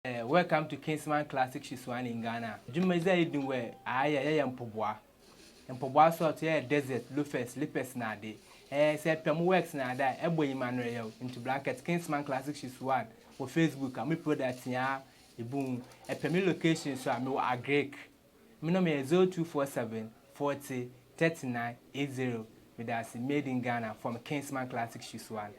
Welcome to Kingsman Classic Shisuan in Ghana. Dwumadzi a yɛdi wɔ ayɛ yɛyɛ mpoboa. Mpoboa so ɔto yɛyɛ desert, loafers, slippers na ade. Sɛ pɛ mo works na ade a ɛbɔ nyima no yɛw into bracket Kingsman Classic Shisuan wɔ Facebook a me product nya ebu. Ɛpɛ me location so a mewɔ Agric. Me number yɛ 0247 40 39 80. Medase, made in Ghana from Kingsman Classic Shisuan.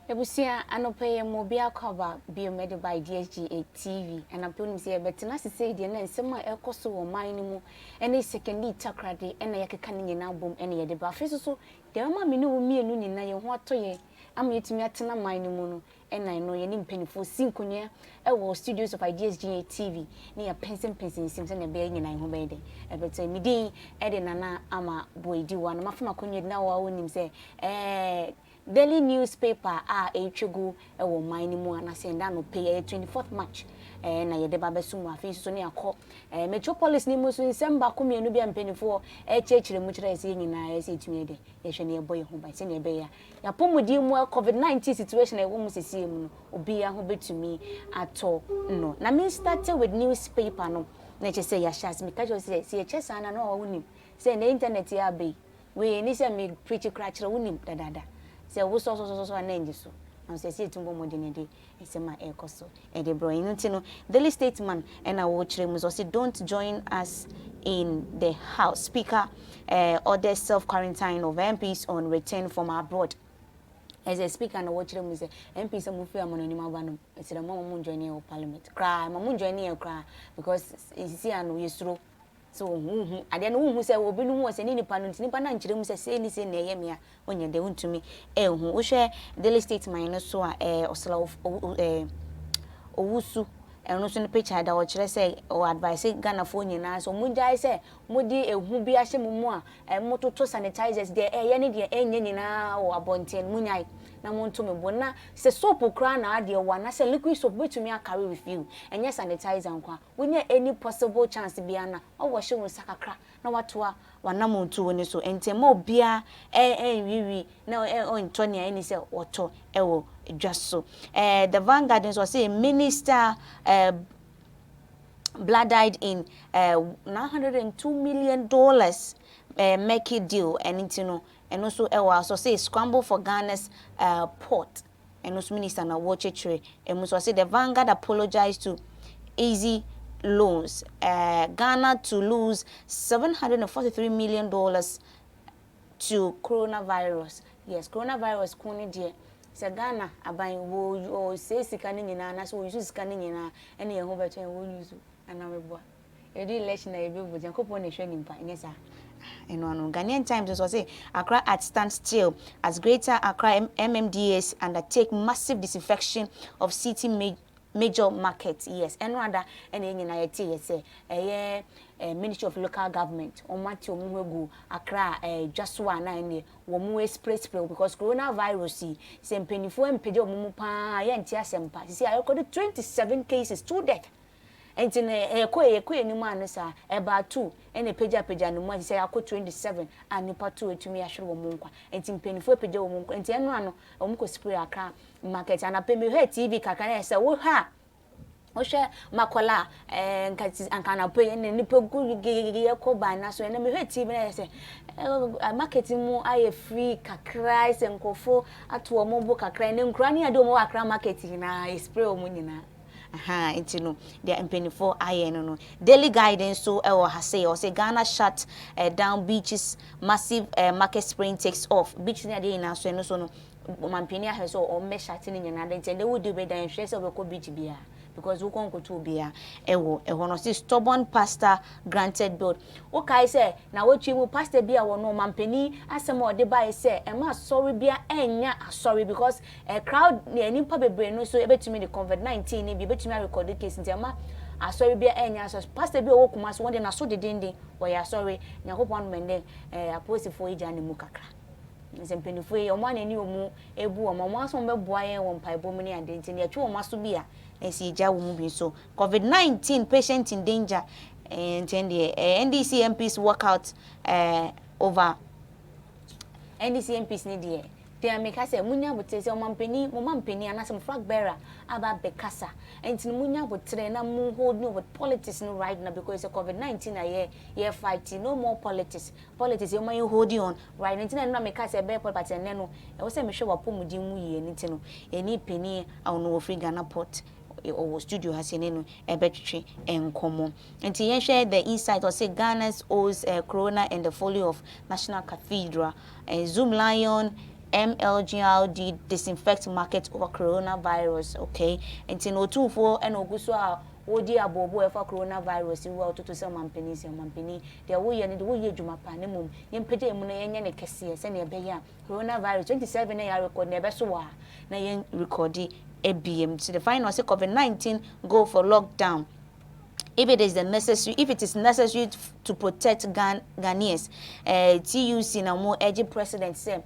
Ebusua, anɔpɛ yɛ mo obi akɔ aba bio mɛde by DSGA TV. Anɔpɛ wonim sɛ yɛbɛtena ase sɛ deɛ na nsɛm a ɛkɔ so wɔ ɔman no mu ɛne Sekondi Takoradi ɛna yɛkeka ne nyinaa bom ɛne yɛde ba. Afei nso so deɛ ɛma me ne wo mmienu nyinaa yɛn ho atɔ yɛn ama yɛtumi atena man no mu no, ɛna ɛno yɛne mpanimfoɔ si nkonnwa ɛwɔ studios of IDSGA TV ne yɛpɛnsɛmpɛnsɛ nsɛm sɛnea ɛbɛyɛ nyinaa yɛn ho bɛyɛ dɛ ɛbɛtɔ. Mi din ɛde Nana Ama Boedi wa na mafa akonnwa di na wɔn wonim sɛ daily newspaper a ɛretwa gu ɛwɔ ɔman no mu anaasɛ ɛnda anɔpɛ yi ɛyɛ 24th March na yɛde ba bɛso mu. Afei nso so ne akɔ Metropolis ne mu nso, nsɛm baako mmienu bi a mpanimfoɔ ɛrekyerɛkyerɛ mu kyerɛ sɛ yɛn nyinaa ɛsɛ yɛtumi yɛ dɛ yɛhwɛ ne yɛbɔ yɛn ho ban sɛnea ɛbɛyɛ a yɛapɔmuden mu COVID-19 situation a ɛwɔ mu sesie mu no, obiara ho bɛtumi atɔ no. Na me start with newspaper no na kyerɛ sɛ yɛahyɛ ase. Meka kyerɛ sɛ yɛkyɛ saa na na ɔwɔ wonim sɛ na internet yɛ aba yi wei ni sɛ me preach kora kyerɛ wonim dadaada sɛ wosɔsɔsɔsɔ a na ngye so na sɛ sɛ yɛtumi bɔ mmɔden de nsɛm a ɛrekɔ so ɛde brɛ. Ɛno nti no, Daily Statesman ɛna wɔrekyerɛ mu sɛ ɔse, "Don't join us in the house." Speaker orders self quarantine of MPs on return from abroad. Ɛsɛ speaker na wɔkyerɛ mu sɛ MP sɛ mo fi amano anim aba no, ɛsɛ mo mo join yɛ wɔ parliament koraa, ma mo join yɛ koraa because nsisi ano yɛsuro so wohu adeɛ no, wohu sɛ obi no hu sɛ ne nipa no nti nipa no ankyerɛ mu sɛ sei ne sei na ɛyɛ me a wonyɛ dɛ wontumi ɛnhu. Wohwɛ Daily Statesman no so a, Ɔsla Owusu ɛno nso no picture da ɔkyerɛ sɛ ɔwɔ advice Ghanafoɔ nyinaa sɛ ɔmo gyae sɛ mode ehu bi ahyɛ mo mu a mototo sanitizers deɛ ɛyɛ ne deɛ ɛnyɛ nyinaa wɔ abɔnten. Mo nyae na monto me bo na sɛ soap koraa na adeɛ wɔ anaasɛ liquid soap bɛtumi acarry with you, ɛnyɛ sanitizer nko a wonya any possible chance biara na ɔwɔ wo nsa kakra na watoa wanam ntuo ne so. Nti ɛma obiara ɛnwiwi na ɔntɔ nea ɛni sɛ wɔtɔ ɛwɔ dwa so. The Vanguard nso ɔsɛ minister bloodied in $902 million murky deal. Ɛno nti no ɛno nso ɛwɔ aso sɛ scramble for Ghana's port. Ɛno nso minister na wɔkyerɛkyerɛ ɛmu nso ɔsɛ the Vanguard apologize to Easy Loans. Ghana to lose $743 million to coronavirus. Yes, coronavirus kun ne deɛ sɛ Ghana aban wo wɔ sɛ sika ne nyinaa na sɛ wɔyi sika ne nyinaa ɛne yɛn ho bɛtɔ yɛn wɔn use anaa mɛboa yɛde election na yɛbɛ vote. Nyankopɔn na ɛhwɛ nipa, ɛnyɛ saa. Ɛno ano Ghanaian Times nso sɛ Accra at standstill as Greater Accra MMDAs undertake massive disinfection of city major market. Yes, ɛno ada ɛna yɛn nyinaa yɛte yɛ sɛ ɛyɛ Ministry of Local Government wɔn ate wɔn ho agu Accra dwa so a na ɛneɛ wɔn spray spray because coronavirus yi sɛ mpanyinfoɔ mpagya wɔn mu paa yɛnte asɛm pa. Sisi ayɛkɔde 27 cases, two death, nti na ɛkɔ anim a no saa ɛbaa two ɛna pagya ne mu a sɛ akɔ 27 a nipa two etumi ahwere wɔn nkwa. Nti mpanyinfoɔ pagya wɔn nkwa nti ɛno ano wɔn kɔ spray Accra market. Anapɛ mi hwɛ TV kakra na ɛsɛ wohwɛ a wohwɛ Makola nka anka anapɛ yi na nipa gu gegege ɛkɔ ban na so. Ɛna mehwɛ TV na yɛ sɛ market mu ayɛ free kakra, sɛ nkurɔfoɔ ato wɔn bo kakra ne nkura ne ade wɔn wɔ Accra market nyinaa yɛ spray wɔn nyinaa. Aha, nti no deɛ mpanimfoɔ ayɛ no Daily Guide nso ɛwɔ ha sɛ ɔsɛ Ghana shut down beaches, massive market spraying takes off. Beach ne adeɛ nyinaa so ɛno so no ɔmampanin ahwɛ sɛ ɔmmɛ shut ne nyinaa de nti ɛnɛ wodi bɛda nhwɛ sɛ ɔbɛkɔ beach biara because wokɔ nkoto obiara ɛwɔ ɛhɔ no. Sɛ stubborn pastor granted bail. Wokae sɛ na wɔtwi mu pastor bi a wɔno ɔmampanin asɛm a ɔde baeɛ sɛ ɛma asɔre bia ɛnya asɔre because crowd nipa bebree no nso ɛbɛtumi de COVID-19 ne bi ɛbɛtumi arekɔdo case nti ɛma asɔre bia ɛnya asɔre. Pastor bi a ɔwɔ Kumasi, wɔn de n'aso dedenden wɔyɛ asɔre. Nyankopɔn anom ɛndɛ apolisifoɔ yi gya ne mu kakra sɛ mpanyinfoɔ yi wɔn anani wɔn ebu wɔn aso wɔn bɛboa yɛn wɔ mpaebɔ mu ne ade nti yɛtwe wɔn aso bi a na esi gya wɔn mu bi nso. COVID-19 patient in danger. Nti deɛ NDC MPs walk out over NDC MPs ne deɛ deɛ meka sɛ munya abotire sɛ ɔmampanin, mo mampanin anaasɛ mo flag bearer aba abɛkasa, nti no munya abotire na mo hold no with politics no right now, because COVID-19 na yɛ fight. No more politics, politics yɛ mo yɛ holding on right. Nti na ɛno na meka sɛ ɛbɛyɛ politics ɛnɛ no, ɛwɔ sɛ mehwɛ wapɔmuden mu yie. Ne ti no ɛni panin a ɔno wɔfiri Ghana Port ɔwɔ studio ha sɛ ne no ɛbɛtwetwe nkɔmmɔ. Nti yɛhwɛ The Insight, ɔsɛ Ghana's owes corona and the folly of National Cathedral. Zoomlion, MLGRD disinfect market over coronavirus. Okay, nti na Otumfoɔ ɛna ogu so a wɔdi aboɔbo ɛfa coronavirus yi wa ɔtoto sɛ ɔmampanin, sɛ ɔmampanin deɛ woyɛ no deɛ woyɛ adwuma pa, ne mmom yɛmpagya mu na yɛnyɛ ne kɛseɛ sɛnea ɛbɛyɛ a coronavirus 27 na yɛ record na ɛbɛso wɔ a na yɛn record ebiem. So the final say COVID-19 go for lockdown if it is necessary to protect Ghanaians. TUC na mo urge president sɛ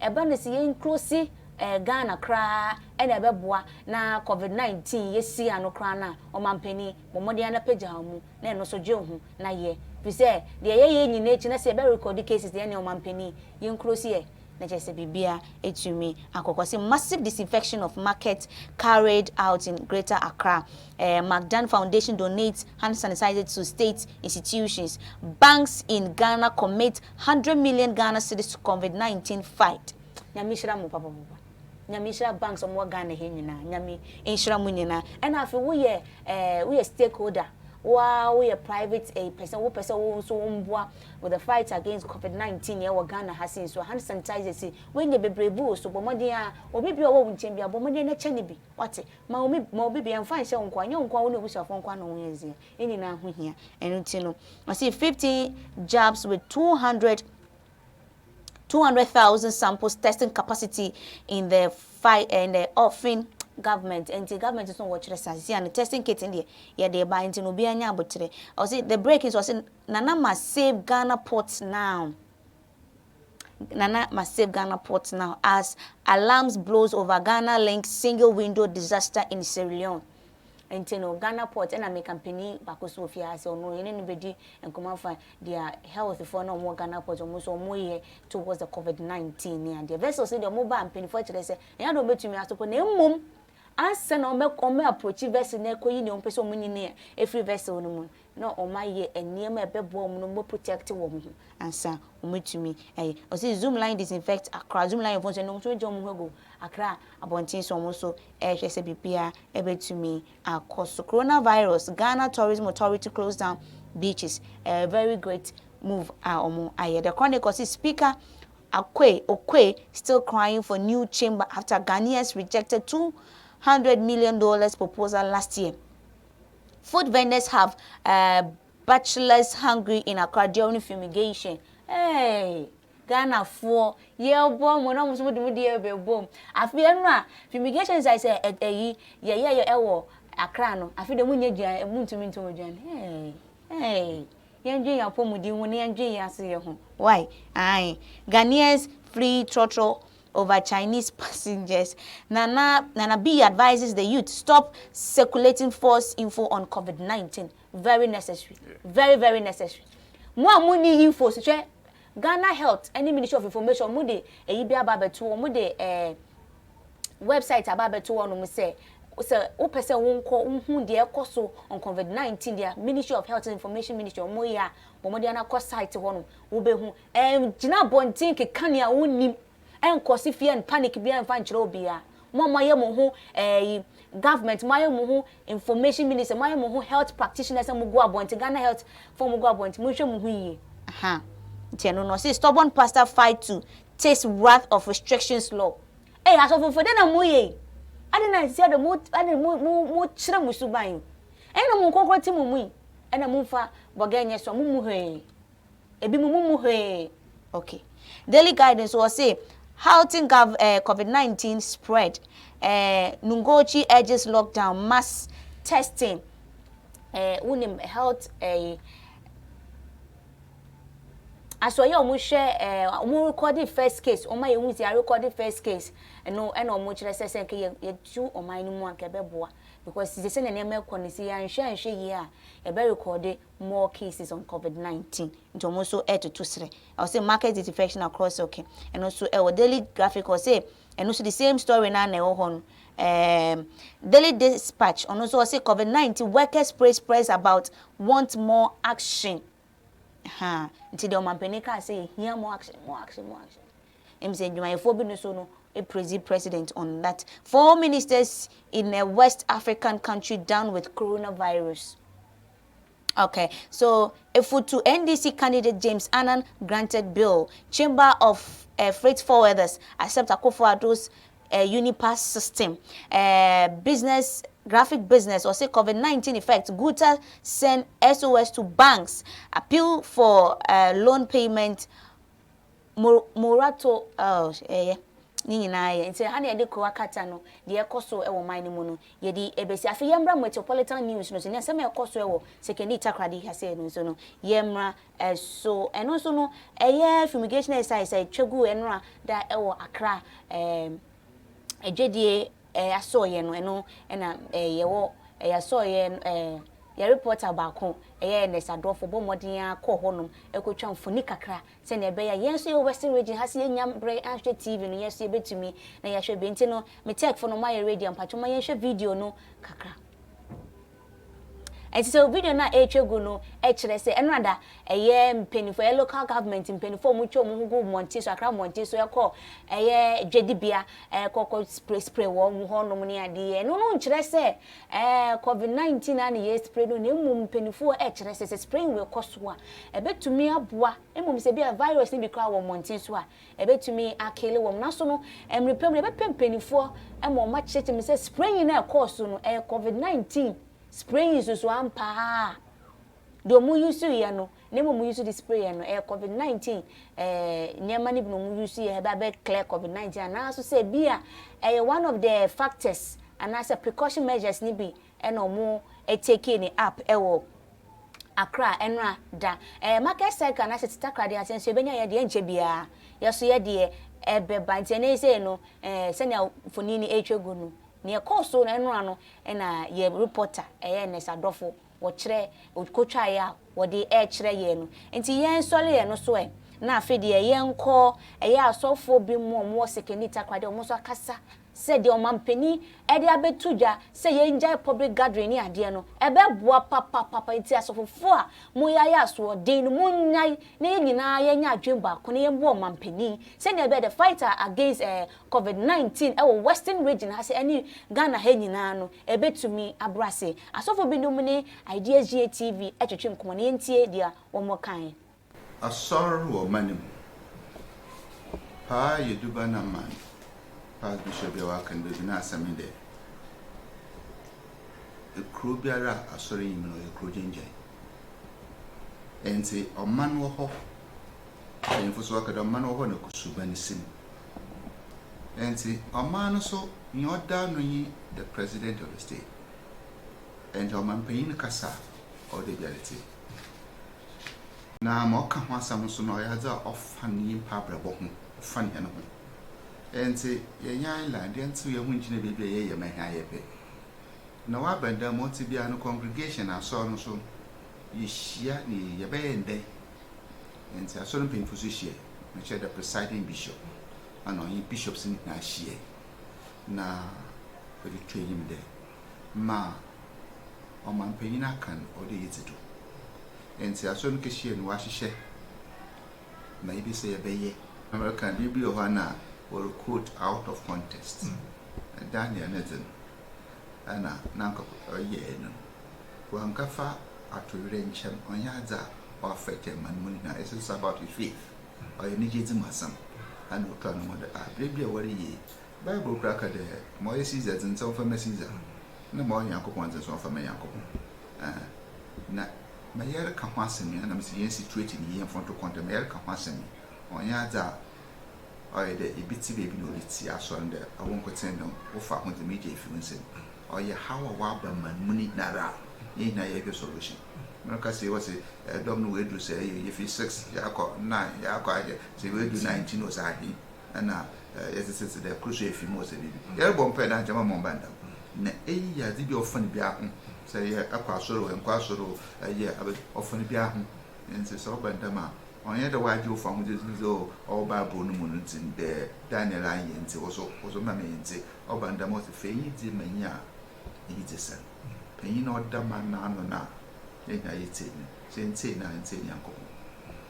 ɛba ne sɛ yɛn close Ghana koraa ɛna ɛbɛboa na COVID-19 yɛsi ano koraa na ɔmampanin bɔ mmɔden anapagya wɔn mu na ɛno nso gye ho na yɛ fi sɛ deɛ yɛyɛ nyinaa akyi na sɛ yɛbɛ record cases deɛ ɛne ɔmampanin yɛn close yɛ na kyerɛ sɛ biribia ɛtumi akɔkɔ sɛ massive disinfection of market carried out in Greater Accra. McDan Foundation donates hand sanitizer to state institutions. Banks in Ghana commit 100 million Ghana cedis to COVID-19 fight. Nyame hyira mo papapapa. Nyame nhyira banks ɔmo wɔ Ghana ha nyinaa. Nyame nhyira mo nyinaa. Ɛna afei woyɛ stakeholder wa, woyɛ private person, wo pɛ sɛ wo nso wo mboa with the fight against COVID-19 yɛ wɔ Ghana ha sin so, hand sanitizer si wɔnyɛ bebree bu wɔ so. Bɔ mmɔden a obi bi a ɔwɔ wo nkyɛn bi a, bɔ mmɔden na kyɛ ne bi wate ma obi, ma obi bi ɛmfa nhyɛ wo nkoa, nyɛ wo nkoa, wo ne obusuafoɔ nkoa na wɔn yɛ nsia ɛnyinaa ho hia. Ɛno ti no ɔsi 15 jabs with 200,000 samples testing capacity in the fight in the offing. Government, nti government nso wɔkyerɛ sase a no testing kit deɛ yɛde ba, nti no obiara nya abotire. Ɔsi the break nso, ɔsi Nana must save Ghana Ports now. Nana must save Ghana Ports now as alarms blows over Ghana Link single window disaster in Sierra Leone. Nti no Ghana Port ɛna meka mpanin baako so wɔ fie ase, ɔno yɛne no bɛdi nkɔmɔ afa deɛ health foɔ na ɔmo Ghana Port ɔmo nso ɔmo yɛ towards the COVID-19 ne adeɛ. Vessels deɛ ɔmo ba, mpanyinfoɔ kyerɛ sɛ ɛnyɛ de ɔmo asopɔ na emom ansa na ɔmo approach vessel na ɛkɔ yi nea ɔmo pɛ sɛ ɔmo nyini efiri vessel no mu na ɔmo ayɛ nneɛma a ɛbɛboa ɔmo no, ɔmo protect wɔn ho ansa ɔmo tumi ɛyɛ. Ɔsi Zoomlion disinfect Accra. Zoomlion fo nso ɛno nso gye ɔmo ho agu Accra abɔnten so, ɔmo nso ɛrehwɛ sɛ biribiara ɛbɛtumi akɔ so. Coronavirus, Ghana Tourism Authority close down beaches, a very great move a ɔmo ayɛ. The Chronicle si Speaker Akwe Okwe still crying for new chamber after Ghanaians rejected $200 million proposal last year. Food vendors have bachelors hungry in Accra during fumigation. Hey, Ghana foɔ, yɛbɔ mo na mo nso mo de mo deɛ bɛbɔ mu. Afei ɛno a fumigation sɛ ɛyi yɛyɛ ɛwɔ Accra no, afei de mo nyɛ aduane, mo ntumi ntɔn aduane. Hey, hey, yɛndwe yɛn apɔmuden ho na yɛndwe yɛn ase yɛ ho. Why? Aye. Ghanaians flee trotro over Chinese passengers. Nana B advises the youth stop circulating false info on COVID-19. Very necessary. Yeah. Very, very necessary. Mo a mo ni info so hwɛ Ghana Health ɛne Ministry of Information, mo de eyi bi aba abɛto wɔn, mo de website aba abɛto wɔn mo sɛ wopɛ sɛ wonkɔ wohu deɛ ɛkɔ so on COVID-19 deɛ, Ministry of Health and Information Ministry ɔmo yɛ a wɔn de anakɔ site hɔ no wobɛhu. Gyina abɔnten keka nea wonnim, ɛnkɔsi fear and panic bi ɛnfa nkyerɛ obiara. Mo a mo ayɛ mo ho government, mo ayɛ mo ho information minister, mo ayɛ mo ho health practitioners, mo go abɔnten, Ghana Health fo, mo go abɔnten, mo nhwɛ mo ho yie. Aha nti ɛno no ɔsi stubborn pastor fight to taste wrath of restrictions law. Ɛyɛ asɔfofo de na mo yɛ ade na nsi ade mo ade mo kyerɛ mo suban, ɛna mo nkɔnkɔn ti mo mu yi, ɛna mo nfa bɔgɛ nyɛ so mo mu hwee, ebi mo mu hwee. Okay, Daily Guidance wɔ halting COVID-19 spread. Nungochi urges lockdown, mass testing. Wunim health Asɔyɛ a wɔhwɛ wɔn record first case, wɔn a yɛhu sɛ yɛarecord first case ɛno, ɛna wɔn kyerɛ sɛ nka yɛ yɛtu ɔman no mu a, nka ɛbɛboa, because sɛ sɛ nneɛma ɛkɔ no, sɛ yɛanhwɛ yie a, yɛbɛ record more cases on COVID-19. Nti wɔn nso ɛretoto serɛ. Ɔsɛ market disinfection across. Okay, ɛno nso ɛwɔ Daily Graphic. Ɔsɛ ɛno nso the same story na ɛwɔ hɔ no. Daily Dispatch, ɔno nso ɔsɛ COVID-19 workers praise press about want more action. Ha nti deɛ ɔmampanin kaa sɛ yɛhia more action, more action, more action. Sɛ adwumayɛfoɔ bi no so no praise president on that. Four ministers in a West African country down with coronavirus. Okay, so Efutu NDC candidate James Annan granted bail. Chamber of Freight Forwarders accept Akufo-Addo's Unipass system. Business graphic business or say COVID-19 effect. Guta send SOS to banks. Appeal for loan payment. Morato, oh, yeah. Ne nyinaa yɛ nti ha na yɛde kuro akata no deɛ ɛkɔ so wɔ man no mu no, yɛde ebesi. Afei yɛmmra Metropolitan News no so ne asɛm a ɛkɔ so wɔ Sekondi Takoradi ha sɛ no nso no, yɛmmra ɛso. Ɛno nso no, ɛyɛ fumigation exercise a ɛtwa gu ɛno a da ɛwɔ Accra adwadie asɔɔyɛ no. Ɛno ɛna yɛwɔ ɛyɛ asɔɔyɛ. Yɛ reporter baako, ɛyɛ Ernest Adɔfo, bɔ mmɔden akɔ hɔnom ɛkɔtwa mfoni kakra sɛnea ɛbɛyɛ yɛn nso yɛ Western Region ha sɛ yɛnya berɛ ahwɛ TV no, yɛn nso yɛbɛtumi na yɛahwɛ bi. Nti no, me techfo no moayɛ ready, mpatwo ma yɛnhwɛ video no kakra. Ɛnti sɛ video no a ɛretwa gu no, ɛkyerɛ sɛ ɛno ada ɛyɛ mpanimfoɔ, ɛyɛ local government mpanimfoɔ a wɔtwa wɔn ho gu mmɔnten so, Akra mmɔnten so, ɛkɔ ɛyɛ dwadibea, ɛkɔkɔ spray spray wɔn hɔnom ne adeɛ. Ɛno no nkyerɛ sɛ COVID-19 a na yɛ spray no, na mmom mpanimfoɔ ɛkyerɛ sɛ spraying wɔ kɔ so a, ɛbɛtumi aboa. Mmom sɛ bi a virus no bi koraa wɔ mmɔnten so a, ɛbɛtumi akill wɔn. Naso no, mmerɛ pɛ mu ɛbɛpɛ mpanimfoɔ ɛma wɔn akyerɛkyerɛ mu sɛ spraying no a ɛkɔɔ so no, ɛyɛ COVID-19 spraying soso ampaa deɛ ɔmo use yɛ no, na mmom use de spray yɛ no, ɛyɛ COVID-19 nneɛma no bi na ɔmo use yɛ ɛbɛ abɛ clear COVID-19, anaaso sɛ bi a ɛyɛ one of the factors anaasɛ precaution measures ni bi ɛna ɔmo ɛtake ne up ɛwɔ Accra. Ɛnora da market cycle anaasɛ Takoradi ase nso ebenya yɛ deɛ nkyɛ biara yɛso yɛ deɛ ɛbɛba. Nti ɛnɛ sɛ no, sɛnea mfonin no ɛretwa gu no, nea ɛkɔɔ so no ɛnora no, ɛna yɛ reporter ɛyɛ Ernest Adɔfo wɔkyerɛ okotwaeɛ a wɔde ɛrekyerɛ yɛn no. Nti yɛn sɔre yɛn no so ɛ na afei deɛ yɛnkɔ ɛyɛ asɔfoɔ bi mu a wɔwɔ Sekondi Takoradi. Wɔn nso akasa sɛ deɛ ɔmampanin ɛde abɛto dwa sɛ yɛngyae public gathering ne adeɛ no, ɛbɛboa papapapa. Nti asɔfofoɔ a moyɛ asoɔden no, monyae na yɛn nyinaa yɛnyɛ adwene baako na yɛmboa ɔmampanin sɛnea ɛbɛyɛ the fight against COVID-19 ɛwɔ Western Region ha sɛ ɛne Ghana ha nyinaa no ɛbɛtumi abra ase. Asɔfo binom ne Ideas GATV ɛtwetwe nkɔmmɔ na yɛntie deɛ wɔn kan. Asɔre wɔ ɔman no mu paa, yɛduba na man paa bishop bi a waka no baabi na asɛm dɛ ekuro biara a asɔre nyim no, ɔyɛ kuro gyengyen. Nti ɔman wɔ hɔ, mpanyinfo so waka dɛ ɔman wɔ hɔ na kusuba si mu. Nti ɔman no so nea ɔda no yi the president of the state. Nti ɔman kasa a ɔde biara te na ma ɔka ho asɛm nso no, ɔyɛ adze a ɔfa ne nyimpa abrabɔ ho, ɔfa ne hɛn ho. Nti yɛnyɛ island, yɛntew yɛn ho ngyina baabi a yɛyɛ ma hɛn ayɛ pɛ na waba dɛm ma ɔte biara no. Congregation asɔr no so yɛhyia ne yɛbɛyɛ ndɛ. Nti asɔr mpanyinfo so hyia, mekyerɛ the presiding bishop ana ɔnye bishops no nyinaa hyia na wɔde to enyim dɛ ma ɔmanpanyin aka no, ɔde yɛ do. Nti asɔr no kɛhyia no, wɔahyehyɛ ma ebi sɛ yɛbɛyɛ American biribi wɔ hɔ a na wɔre quote out of context. Daniel ne dze no ɛna na nka ɔyɛɛ no, wankafa atowerɛ nkyɛm, ɔnyɛ adze a ɔaffect ɛma no mu nyinaa. It's just about his faith, ɔyɛ ne gyedzi mu asɛm ɛna ɔtɔ no ho dɛ ah, bere bi a wɔreyɛ Bible kora ka dɛ ma ɔyɛ Caesar dze nsa ɔmfa ma Caesar, na ma ɔyɛ Nyankopɔn dze nso ɔmfa ma Nyankopɔn. Na ma yɛreka ho asɛm yi, ɛna mesɛ yɛn situation yi yɛmfa nto context. Ma yɛreka ho asɛm yi, ɔnyɛ adze a ɔyɛ dɛ ebi te baabi na ɔde ti asɔre dɛ ɔwɔ nkoten no wofa ho dze megye efi wo nsam. Ɔyɛ haw a waba man mu nyinara a yɛn nyinaa yɛhwɛ solution. Merekasa yi wɔse dɔm no woedu sɛ yefi six yɛakɔ nine yɛakɔ ahe sɛ woedu 19 o sɛ ahe na yɛdze tsetse dɛ kor so efi mu o sɛ biribi. Yɛrobɔ mpaa dɛ ankyɛ mma ɔmmba ndam. Na iyi yɛ adze bi a ɔfa no biara ho, sɛ yɛ kɔ asɔr o yɛnnkɔ asɔr o, yɛ ɔfa no biara ho. Ntsi sɛ ɔba ndam a, ɔnnyɛ dɛ wɔagye wo fahodzi edzi dɛ ɔwɔ Bible no mu no ntsi, dɛ Daniel annyɛ ntsi, wo so wo so mma mennyɛ ntsi, ɔba ndam a ɔse fa enyidzi ma nyia enyidzi sɛ no. Panyin a ɔda man no ano no a yɛn nyinaa yetsie no, sɛ yɛnntsie no a yɛnntsie Nyankopɔn.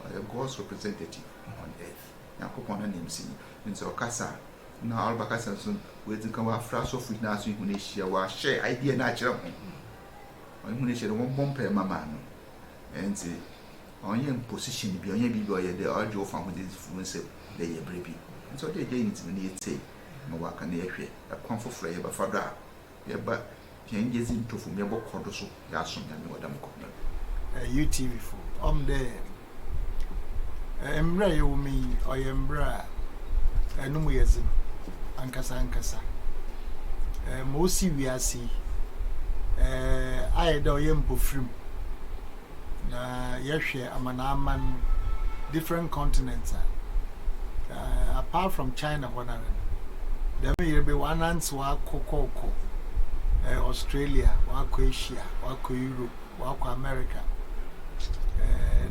Ɔyɛ God's representative on earth. Nyankopɔn n'ananmusinyi. Ntsi ɔkasa a, nna ɔrebɛkasa so no, oedzi kan ɔafrɛ asɔfo nyina so nye hɔn ehyia, ɔahyɛ idea no akyerɛ hɔn. Ɔnye hɔn ehyia dɛ wɔmbɔ mpaa mma man no. Ntsi ɔnnyɛ imposition bi, ɔnnyɛ biribi a ɔyɛ dɛ ɔregye wo fahodzi efi wo nsamu dɛ yɛ biribi. Ntsi ɔwɔ dɛ yɛgyaa nyitsim na yetsie ma ɔaka na yɛhwɛ kwan fofor a yɛbɛfa do a yɛba hɛn gyedzi nntɔ famu, yɛbɔkɔ do so yɛasom Nyame wɔ dɛm kwan no do. UTV fo, ɔm dɛ mber a yɛwɔ mu yi, ɔyɛ mber a no mu yɛ dzen ankasa ankasa. Ma osi wiase yi, ayɛ dɛ ɔyɛ mpofirmu. Na yɛhwɛ amanaman, different continents a, apart from China hɔ noara no, dɛm yerbe wɔanantsew akɔ kɔkɔ Australia, wɔakɔ Asia, wɔakɔ Europe, wɔakɔ America,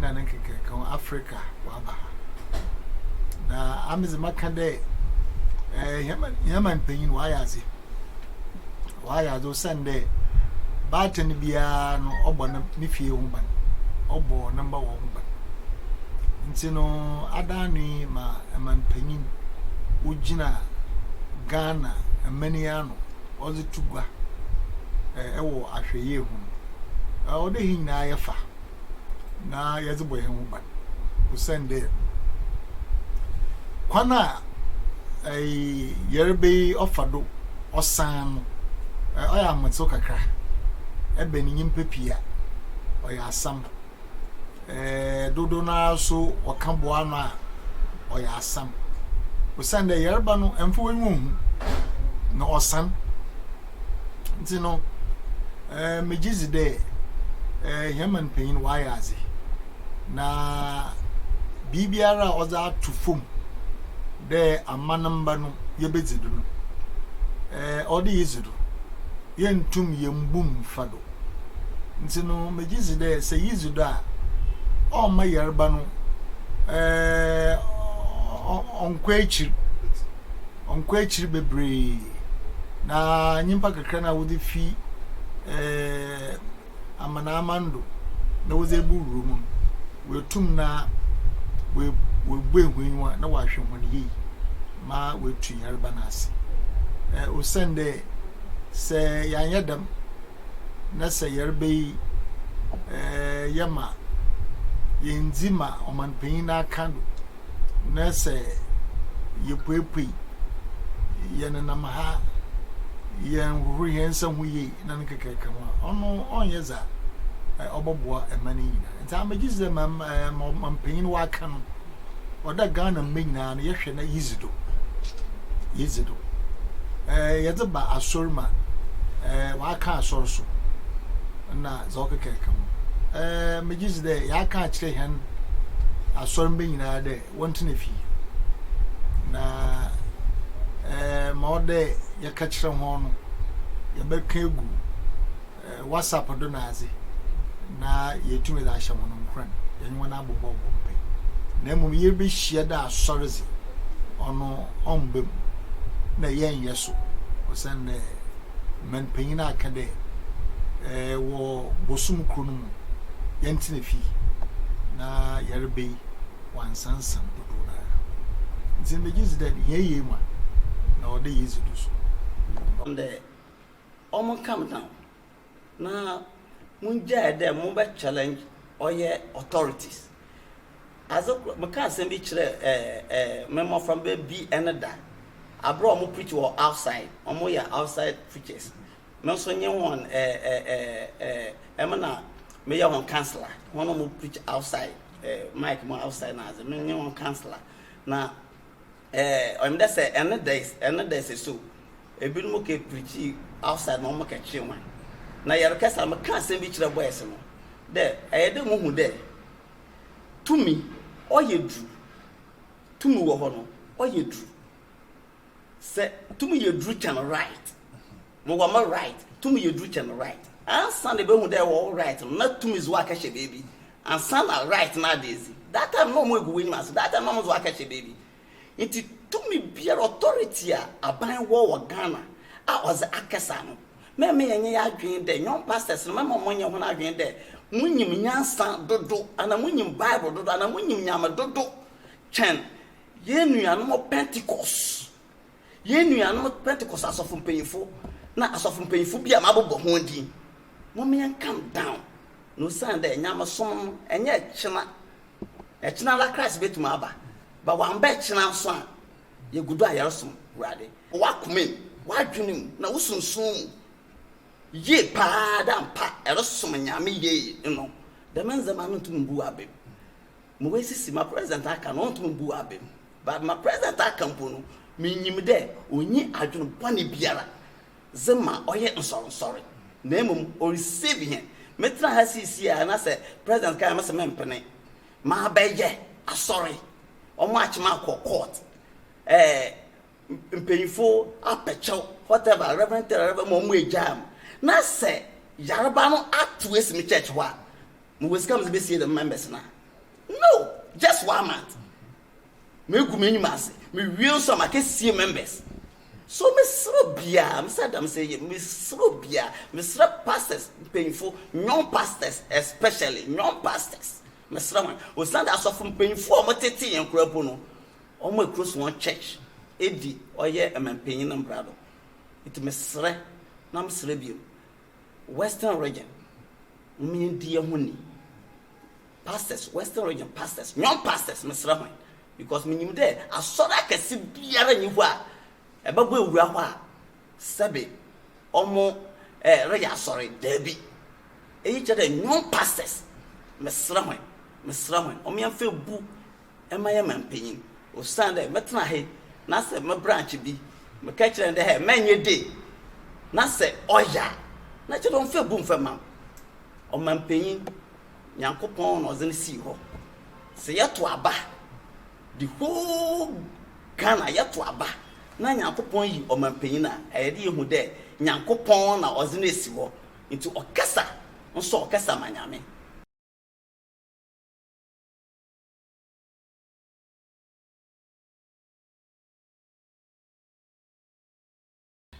na ne nkekaka ho, Africa, wɔaba ha. Na ame dze maka dɛ, hɛn man mpanyin wɔayɛ adze. Ɔayɛ adze osiandɛ baatan biara no ɔbɔ no ne fie ho ban, ɔbɔ ne mba hɔn ho ban. Ntsi no ada ano yi ma man panyin ogyina Ghana man yi ano ɔdze to gua wɔ ahwɛyie ho no, ɔwɔ dɛ hɛn nyina yɛfa na yɛdze bɔ hɛnho ban osiandɛ kwan a yarba yi ɔfa do ɔsan no, ɔyɛ ahomtsew kakra. Ebɛn nyimpa pii a, ɔyɛ asɛm. Dodow no ara so wɔka boa ano a, ɔyɛ asɛm. Osiandɛ yarba no, mmfa w'enyiwa nnhu, na ɔsan. Ntsi no, megye dzi dɛ hɛn man panyin ɔayɛ adze, na biribiara a ɔdze ato famu dɛ amanamba no yebedzi do no, ɔwɔ dɛ yedzi do. Yenntum yemmbu mmfa do. Ntsi no, megye dzi dɛ sɛ yedzi do a, ɔmma yarba no ɔnnkɔ ekyir, ɔnnkɔ ekyir beberee, na nyimpa kakra no a wɔdze fi amanaman do na wɔdze ebuwura mu no, woetum na woebue hɔn enyiwa na wɔahwɛ hɔn yie ma woetu yarba no ase. Osiandɛ sɛ yɛannyɛ dɛm na sɛ yarba yi yɛma yenndzi ma ɔmanpanyin no akã do na sɛ yepuepue, yɛnenam ha, yɛnnhohor hɛn nsa ho yie na ne nkekaaka ho a, ɔno ɔnnyɛ dza ɔbɔboa man yi nyina. Ntsi a megye dzi dɛ ma ɔmampanyin ɔaka no, ɔwɔ dɛ Ghana mba nyina no yɛhwɛ na yedzi do. Yedzi do. Yɛdze ba asɔr mu a, wɔaka asɔr so na dza ɔkekaaka ho. Megye dzi dɛ yɛaka akyerɛ hɛn asɔrmba nyina dɛ wɔntsena fie na ma ɔwɔ dɛ yɛka kyerɛ hɔn no, yɛbɛka egu WhatsApp do na adze na yeetum dze ahyɛ hɔn nkuran, yɛnye hɔn abobɔbɔ mpaa. Na mbom yeribehyia dɛ asɔr dze, ɔno ɔmmba mu na yɛnnyɛ so osiandɛ man panyin aka dɛ wɔ bosoom kor no mu yɛntsena fie na yarba yi ɔannsansan dodow no ara. Ntsi megye dzi dɛ hɛn yie mu a na ɔwɔ dɛ yedzi do so. Ndɛ ɔmo calm down na mongyae dɛ mobɛ challenge ɔyɛ authorities. Adze kor, mekaa asɛm bi kyerɛɛ ɛɛ ɛɛ me mboframba bi ne da, aber a ɔmo preach wɔ outside, ɔmo yɛ outside preachers. Me so nye hɔn ɛɛ ɛɛ ɛɛ emi na meyɛ hɔn counsellor, hɔn a ɔmo preach outside, ɛɛ mic mu outside na adze, menye hɔn counsellor. Na ɛɛ ɔyɛ me dɛ sɛ ɛne da yi, ɛne da yi sɛ so ebinom kɛ preachii outside na ɔmo kɛkyee hɔn. Na yɛrekasa no, mekaa asɛm bi kyerɛɛ boys no. dɛ ɛyɛ dɛ muhu dɛ tumi ɔyɛ dur, tumi wɔ hɔ no ɔyɛ dur. Sɛ tumi yɛ dur kyɛn right, mowɔ me right, tumi yɛ dur kyɛn right. Ansa na ebehu dɛ ewɔ wo right no, na tumi dze wo akɛhyɛ beebi ansa na right no ada edzi. That time na ɔmo egu w'enyim ase, that time na ɔmo dze wo akɛhyɛ beebi. Ntsi tumi biara, authority a aban wɔ wɔ Ghana a ɔdze akɛsa no, mɛmma yɛnnyɛ y'adwen dɛ, young pastors no, mɛmma wɔnnyɛ hɔn adwen dɛ munyim nyansa dodo anaa munyim Bible dodo anaa munyim Nyame dodo kyɛn hɛn nuanom Pentecost, hɛn nuanom Pentecost asɔfo mpanyimfo na asɔfo mpanyimfo bi a mabobɔ hɔn dzin. Momma yɛn calm down na osiandɛ nyamesom no nnyɛ kyena Ɛkyena ara Christ bɛtumi aba, but wamba ɛkyena nso a, yɛgu do a yɛresom Awurade. W'akoma mu, w'adwene mu, na wo sunsum mu yie paa dɛ ampa erosom Nyame yie no, dɛm ndzɛmba no nntum mmbu w'aba mu. Ma oesisi, ma President aka no, onntum mmbu w'aba mu. But ma President aka mpo no, minyim dɛ onnyi adwen bɔne biara dze ma ɔyɛ nsɔrnsɔre, na mbom ɔresave hɛn. Metsena ha siisia a na sɛ president ka a mese memmpene, mabɛyɛ asɔre, wɔakye me akɔ court, eh, mpanyimfo apɛ kyɛw, whatever, Reverend Taylor, Reverend ma wɔn egyaa me. Na sɛ yarba no ato esi me church hɔ a, mowɔ sika medze besie dɛm members no a? No, just one month. Megu m'enyim ase, mewie nso a makɛsie members. So mesrɛ obiara, mesrɛ dɛm sɛ yɛ, mesrɛ obiara, mesrɛ pastors mpanyimfo, young pastors especially, young pastors, mesrɛ hɔn. Osiandɛ asɔfo mpanyimfo a wɔtsetse hɛn koraa mpo no, wɔn across hɔn church edi ɔyɛ ɔmampanyin no mbra do. Ntsi mesrɛ na mesrɛ bio, Western region, hom nyɛ hɛnho nyi. Pastors, western region pastors, young pastors mesrɛ hɔn because minyim dɛ asɔr akɛse biara nnyi hɔ a ebɛbɔ ewura hɔ a sɛbe ɔmo reyɛ asɔr, dabi. Iyi kyerɛ dɛ young pastors mesrɛ hɔn, mesrɛ hɔn ɔmo yɛmfa ebu mma yɛn mampanyin osiandɛ mɛtsena ha yi na sɛ me branch bi mekã kyerɛ no dɛ hɛ mɛnyɛ dei na sɛ ɔyɛ a na kyerɛ dɛ ɔmfa ebu mfa mma me. Ɔmampanyin, Nyankopɔn na ɔdze no sii hɔ. Sɛ yɛto aba, the whole Ghana yɛto aba na Nyankopɔn yi ɔmampanyin a, ɛyɛ dɛ yehu dɛ Nyankopɔn na ɔdze no esi hɔ. Ntsi ɔkasa nso a ɔkasa ma Nyame.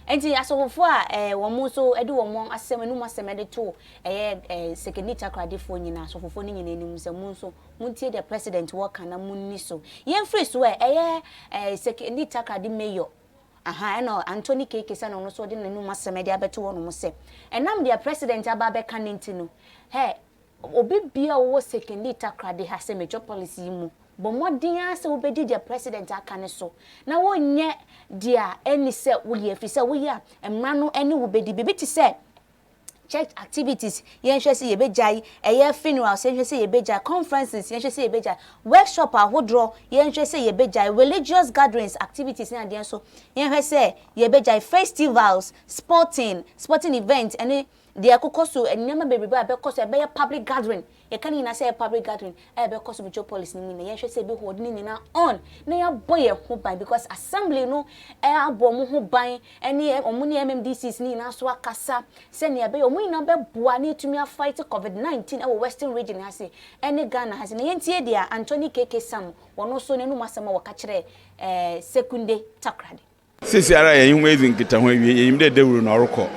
Enti asɔfofoɔ a ɛɛ wɔn nso de wɔn asɛm anum asɛm de to ɛyɛ ɛɛ Sekondi Takoradefoɔ nyinaa asɔfofoɔ no nyinaa anim sɛ mo nso montie deɛ president wɔ ka na monni so. Yɛmfiri so ɛ ɛyɛ ɛɛ Sekondi Takoradi mayor aha ɛna Anthony KK sɛ na ɔno nso ɔde n'anum asɛm de abɛto hɔnom sɛ ɛnam deɛ president aba abɛka no nti no hɛ Obi biara a ɔwɔ Sekondi Takoradi ha sɛ metropolis yi mu, bɔ mmɔden ara sɛ wobɛdi deɛ President aka no so na wonyɛ deɛ ɛnni sɛ woyɛ ɛfiri sɛ woyɛ a mmara no ne wo bɛdi. Biribi te sɛ church activities yɛnhwɛ sɛ yɛbɛgyae, ɛyɛ funerals yɛnhwɛ sɛ yɛbɛgyae, conferences yɛnhwɛ sɛ yɛbɛgyae, workshop ahodoɔ yɛnhwɛ sɛ yɛbɛgyae, religious gatherings activities ne adeɛ nso yɛnhwɛ sɛ yɛbɛgyae, festivals, sporting, sporting events ɛne Deɛ ɛkokɔ so, nneɛma bebrebe a ɛbɛkɔ so, ɛbɛyɛ public gathering, yɛka ne nyinaa sɛ ɛyɛ public gathering a ɛbɛkɔ so metropolis no mu nyinaa, yɛnhwɛ sɛ yɛbɛ hold ne nyinaa on na yɛabɔ yɛn ho ban because assembly no abɔ wɔn ho ban ɛne wɔn ne MMDCs no nyinaa so akasa sɛnea ɛbɛyɛ wɔn nyinaa bɛboa na yɛatumi afight covid 19 ɛwɔ western region ha se ɛne Ghana ha se. Na yɛntie deɛ Anthony KK Sam wɔn nso n'anum asɛm a wɔka kyerɛɛ ɛɛ Sekunde Takoradi. Seseiara a yɛnye hom edzi nkitaho ewie, yenyim dɛ dawur no ɔrokɔ.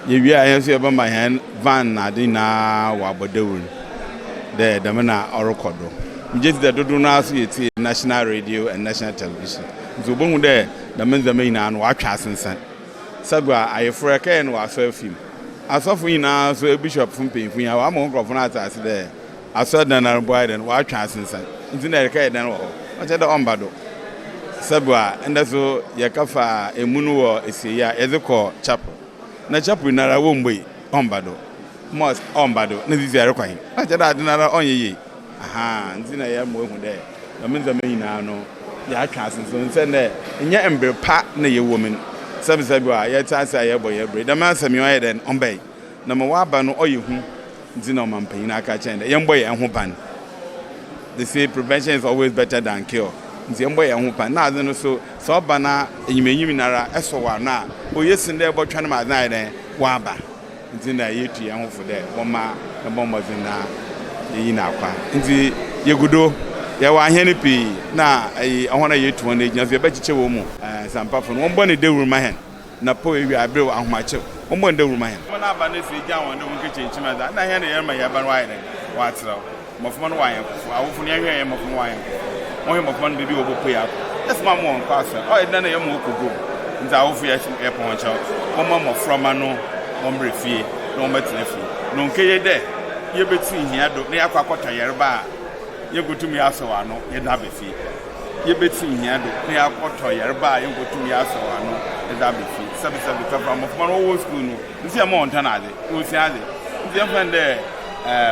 Yewie a, hɛn so yɛbɛma hɛn van na adze nyina wɔabɔ dawur no dɛ dɛm na ɔrokɔ do. Megye dzi dɛ dodow no ara so yetsie national radio and national television ntsi wobohu dɛ dɛm ndzɛmba nyina no wɔatwe asensan. Sagua, ayefor ɛkɛyɛ no wɔ asɔrfi mu. Asɔfo nyina so, ebishɔpfo mpanyimfo nyina wɔama hɔn nkorɔfo no atse ase dɛ Asɔrdan no ara mpo ayɛ dɛn, wɔatwe asensan, ntsi nna yɛrekɛyɛ dɛn wɔ hɔ? Ɔkyerɛ dɛ ɔmmba do. Sɛbe a, ndɛ so yɛkɛfa emu no wɔ esiei a, yɛdze kɔ chapel. Na chapel noara wommbue, ɔmmba do. Mosque, ɔmmba do. Na sisi yɛrokɔ hen? Ɔkyerɛ dɛ adze noara ɔnnyɛ yie. Ahaa, ntsi na yɛma oehu dɛ dɛm ndzɛmba nyina no yɛatwe asensan, osiandɛ nnyɛ mber pa na yɛwɔ mu no. Sɛbe sɛbe a, yɛtse ase a yɛrobɔ hɛn bra yi, dɛm asɛm yi ɔyɛ dɛn, ɔmmbae. Na ma ɔaba no ɔyɛ hu. Ntsi na ɔmampanyin aka akyerɛ hɛn dɛ yɛmbɔ hɛnho ban. They say prevention is always better than cure. Ntsi yɛmbɔ hɛnho ban. Na adze no so, sɛ ɔba na enyimanyim noara sɔ w'ano a, oye sen dɛ ebɔtweɔn ma adze no ayɛ dɛn, ɔaba. Ntsi na yetu hɛnho fo dɛ wɔmma yɛmbɔ mbɔdzen na yenyi no akwa. Ntsi yegu do, yɛwɔ ahɛn pii na hɔn a yetu hɔn egyina so, yɛbɛkyekyɛ hɔn mu. Nsampafo no, wɔmbɔ no dawur mma hɛn. Na po ewia aber ahomakyew, wɔmbɔ no dawur mma hɛn. Hɔn aba no si egyaa hɔn dɛ wonkɛkyinkyim adze a, nna hɛn na yɛrema hɛn aba no wɔayɛ dɛn? Wɔatserɛw. Mboframba no wɔ anyɛnkofo, awofo no yɛnhwɛ hɛn mboframba wɔ anyɛnkofo. Wɔnhwɛ mboframba no beebi a wobopue akɔ. Yɛsoma ma wɔnkɔ asɔr, ɔyɛ dɛn na yɛma wɔkɔ guam? Ntsi awofo yɛpɛ hɔn kyɛw, wɔmma mboframba no wɔmbra fie na wɔmbɛtsena fie. Na ɔnnkɛyɛ dɛ yebetsi hia do na yɛakɔ akɔtɔ yarba a yennkotum yɛasɔw ano yɛdze aba fie. Yebetsi hia do na yɛakɔtɔ yarba a yennkotum yɛasɔw ano dze aba fie. Sɛbesɛbe, tɔfra mboframba no wɔwɔ skuul no, ntsi yɛmma wɔnntɔn adze, wosua adze. Ntsi yɛmfa no dɛ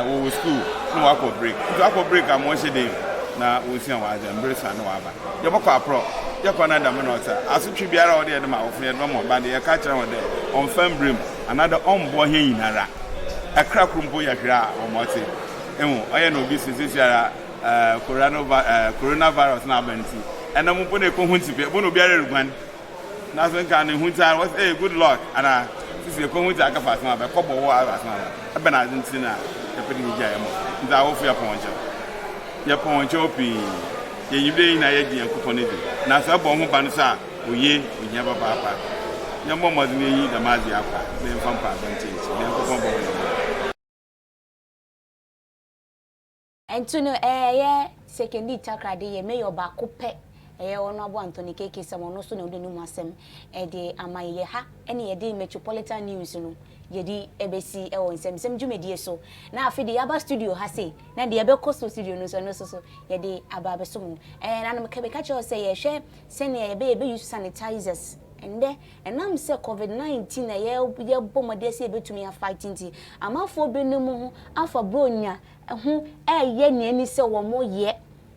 wɔwɔ skuul na wɔakɔ break. Ntsi wɔakɔ break a ma wɔnhyɛ dan mu na wonsua hɔn adze, mber so a na wɔaba. Yɛbɔkɔ aprɔ, yɛkɔ na dɛm na ɔtse a, asotwe biara a ɔwɔ dɛ yɛdze ma awofo no yɛdze bɛma hɔn, but yɛka kyerɛ hɔn dɛ ɔmmfa mbra mu anaadɛ ɔmmboa hɛn nyinara. Kra kor mpo yɛhwer a ɔma ɔtse. Ehu, ɔyɛ na obi se seseiara coronavirus no aba ntsi, ɛnam mpo na ekohu ntsi pɛ, ebohu na obiara ruguan. Naaso nka no ehu ntsi ara, wɔse hey, good luck, anaa sisi ekohu ntsi akɛfa asɛm aba, ɛkɔbɔ wo aba asɛm aba. Ebɛn adze ntsi na yɛpɛ dɛ yegyaa hɛn mbofra? Ntsi awofo yɛpɛ hɔn kyɛw. Yɛpɛ hɔn kyɛw pii. Yenyim dɛ hɛn nyina yɛgye Nyankopɔn edzi, naaso ebɔ woho ban so a, oye, ohia papaapa. Yɛmbɔ mbɔdzen yenyi dɛm adze yi akwa na yɛmfa mpaabɔ nkyɛ ekyir, na Nyankopɔn bɔhu hɛn mbɔbɔr. Nti no ɛyɛ Sekondi Takoradi yɛ mayor baako pɛ ɛyɛ Honourable Anthony KK Sam ɔno nso na ɔde ne mu asɛm ɛde ama yɛ. Yɛ ha ɛne yɛde Metropolitan News no yɛde ɛbɛsi ɛwɔ nsɛmsɛm dwumadie so. Na afe de yɛaba studio ha sei na deɛ ɛbɛkɔ so studio no nso ɛno nso so yɛde aba abɛso mu. Ɛɛ na meka meka kyerɛ wo sɛ yɛhwɛ sɛnea yɛbɛyɛ yɛbɛ use sanitizers ɛndɛ ɛnam sɛ covid 19 na yɛ yɛbɔ mmɔden sɛ yɛbɛtumi afight nti amanfoɔ binom ho afa buronya ho reyɛ nea ɛni sɛ wɔyɛ.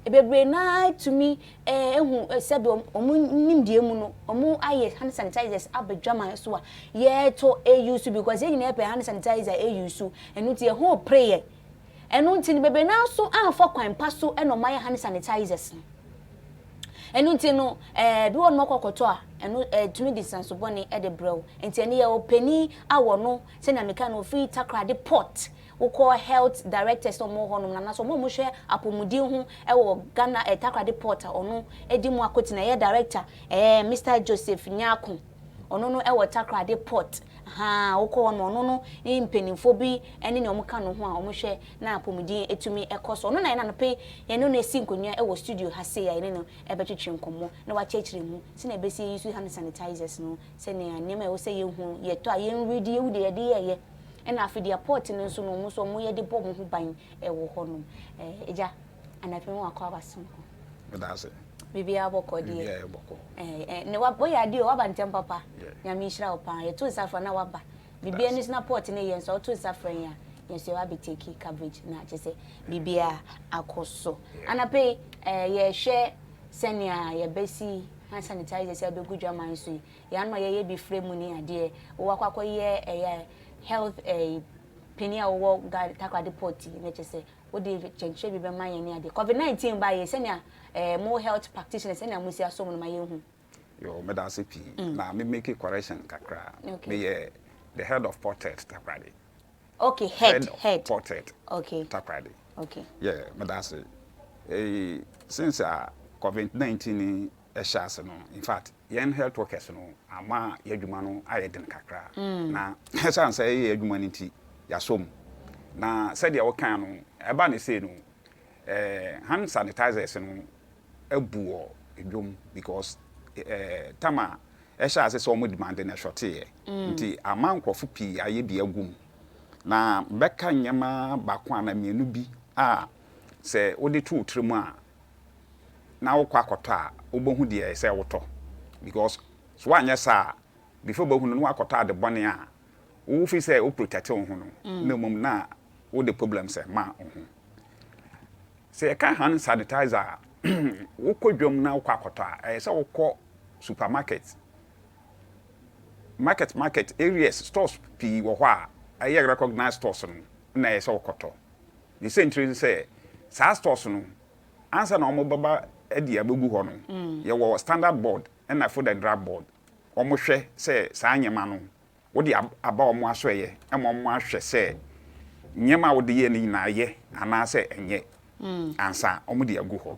Bebree no ara tumi hu sɛdeɛ wɔn nimdeɛ mu no, wɔayɛ hand sanitizers aba dwaman so a yɛretɔ use because yɛn nyinaa pɛ hand sanitizer use. Ɛno nti ɛho repere yɛn. Ɛno nti no bebree no ara nso amfa kwan pa so na wɔayɛ hand sanitizers no. Ɛno nti no, ɛɛ bi wɔ nom akɔkɔtɔ a, ɛno ɛtumi de nsanso bɔne de brɛ wo. Nti ɛno yɛwɔ panin a wɔno sɛnea meka no ofiri Takoradi Port Wokɔ health directors na wɔwɔ hɔnom no anaasɛ wɔn a wɔhwɛ apɔmuden ho wɔ Ghana eh, Takoradi Port a ɔno di mu akotena ɛyɛ director eh, Mr Joseph Nyarko ɔno no wɔ Takoradi Port haa wokɔ hɔ no ɔno no ne mpanimfoɔ bi ne nea wɔka no ho a wɔhwɛ na apɔmuden etumi kɔ so ɔno na yɛn anɔpɛ yɛne no esi nkonnwa wɔ studio ha sei a yɛne no ɛbɛtwetwe nkɔmmɔ na wakyerɛkyerɛ mu sɛnea ɛbɛsi yɛyi so hand sanitizers no sɛnea nneɛma a ɛwɔ sɛ yɛhu yɛtɔ a yɛnredi yɛhu deɛ yɛde yɛyɛ Ɛna afei deɛ port no nso no wɔn nso wɔn yɛ de bɔ wɔn ho ban wɔ hɔ nom. Ɛɛ agya anafei mu wakɔ aba som ko. Meda ase. Biribiara bɔkɔ deɛ. Biribiara yɛ bɔkɔ. Ɛɛ ɛɛ ne wa woyɛ adeɛ o waba ntɛm papa. Nyame nhyira wo paa. Yɛto nsa frɛ na waba. Biribiara ni so na port no yɛ nso a woto nsa frɛ yɛn a yɛn nso yɛba abɛ take coverage na kyerɛ sɛ biribiara akɔ so. Anapa yi ɛɛ yɛhwɛ sɛnea yɛbɛsi hand sanitizers abɛgu dwaman so yi. Yɛn ano a yɛyɛ bi frɛ mu ne adeɛ. Wowɔ akɔ akɔyɛ ɛyɛ health ɛyi panin a wɔwɔ Ghana Takoradi port yi na kyerɛ sɛ wode kyɛnkyerɛ bi bɛma yɛn ne adeɛ. Covid 19 ba yɛ sɛnea ɛɛ mo health practitioners sɛnea mo si asom no ma yɛn hu. Yo, meda ase pii. Na me make correction kakra. Okay. Meyɛ the head of Ported Takoradi. Okay, head, head of head. Ported Okay. Takoradi. Okay. Yeah, meda ase. Eh, since uh, COVID 19 hyɛɛ ase no, in fact, yɛn health workers no ama yɛn adwuma no ayɛ den kakra. Na ɛsiane sɛ ɛyɛ yɛn adwuma no nti, yɛasɔ mu. Na sɛdeɛ wokaa no, ɛba no sei no, eh, hand sanitizers no abu wɔ dwom because eh, tam a ɛhyɛ ase sɛ wɔn demand no ɛshɔteeɛ. Nti ama nkurɔfo pii ayɛ bi agu mu. Na bɛka nneɛma baako anaa mmienu bi a sɛ wode to wo tirim a, na wokɔ akɔtɔ a wobɛhu deɛ ɛsɛ wotɔ because so woanyɛ saa a before wobɛhu no na woakɔtɔ ade bɔne a wofi sɛ wo protect wo ho no na mmom na wode problems ɛma wo ho. Sɛ yɛka hand sanitizer a wokɔ dwam na wokɔ akɔtɔ a ɛyɛ sɛ wokɔ supermarket market market areas stores pii wɔ hɔ a ɛyɛ recognized stores no. na ɛyɛ sɛ wokɔtɔ. Ne sɛntire ne sɛ, saa stores no, ansa na wɔbɛba de abɛgu hɔ no, yɛwɔ Standard Board ɛna Food and Drug Board. Wɔhwɛ sɛ saa nneɛma no, wode aba wɔn asoɛeɛ ma wɔahwɛ sɛ nneɛma a wode yɛ no nyinaa yɛ anaasɛ ɛnyɛ ansa wɔde agu hɔ.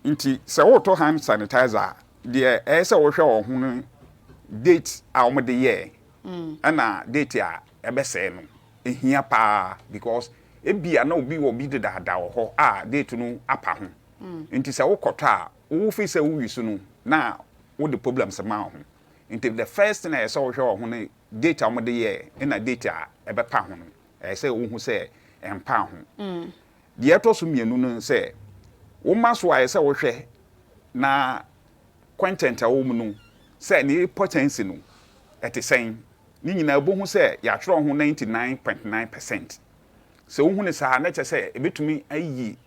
Nti sɛ woretɔ hand sanitizer a, deɛ ɛyɛ sɛ wohwɛ wɔ ho no date a wɔde yɛɛ ɛna date a ɛbɛsɛe no ɛhia paa because ebia na obi wɔ bi dedaada wɔ hɔ a date no apa ho. Nti sɛ wokɔtɔ a, wofi sɛ wo use no na wode problems ma wo ho. Nti the first thing a ɛyɛ sɛ wohwɛ wɔ ho no date a wɔde yɛɛ ɛna date a ɛbɛpa ho no, ɛyɛ sɛ wohu sɛ ɛmpa ho. Deɛ ɛtɔ so mmienu no sɛ woma so a, ɛyɛ sɛ wohwɛ na content a ɛwɔ mu no sɛ ne potency no ɛte sɛn. Ne nyinaa wobɛhu sɛ yɛatwerɛ ho 99.9%. Sɛ wohu no saa na kyerɛ sɛ ɛbɛtumi ayi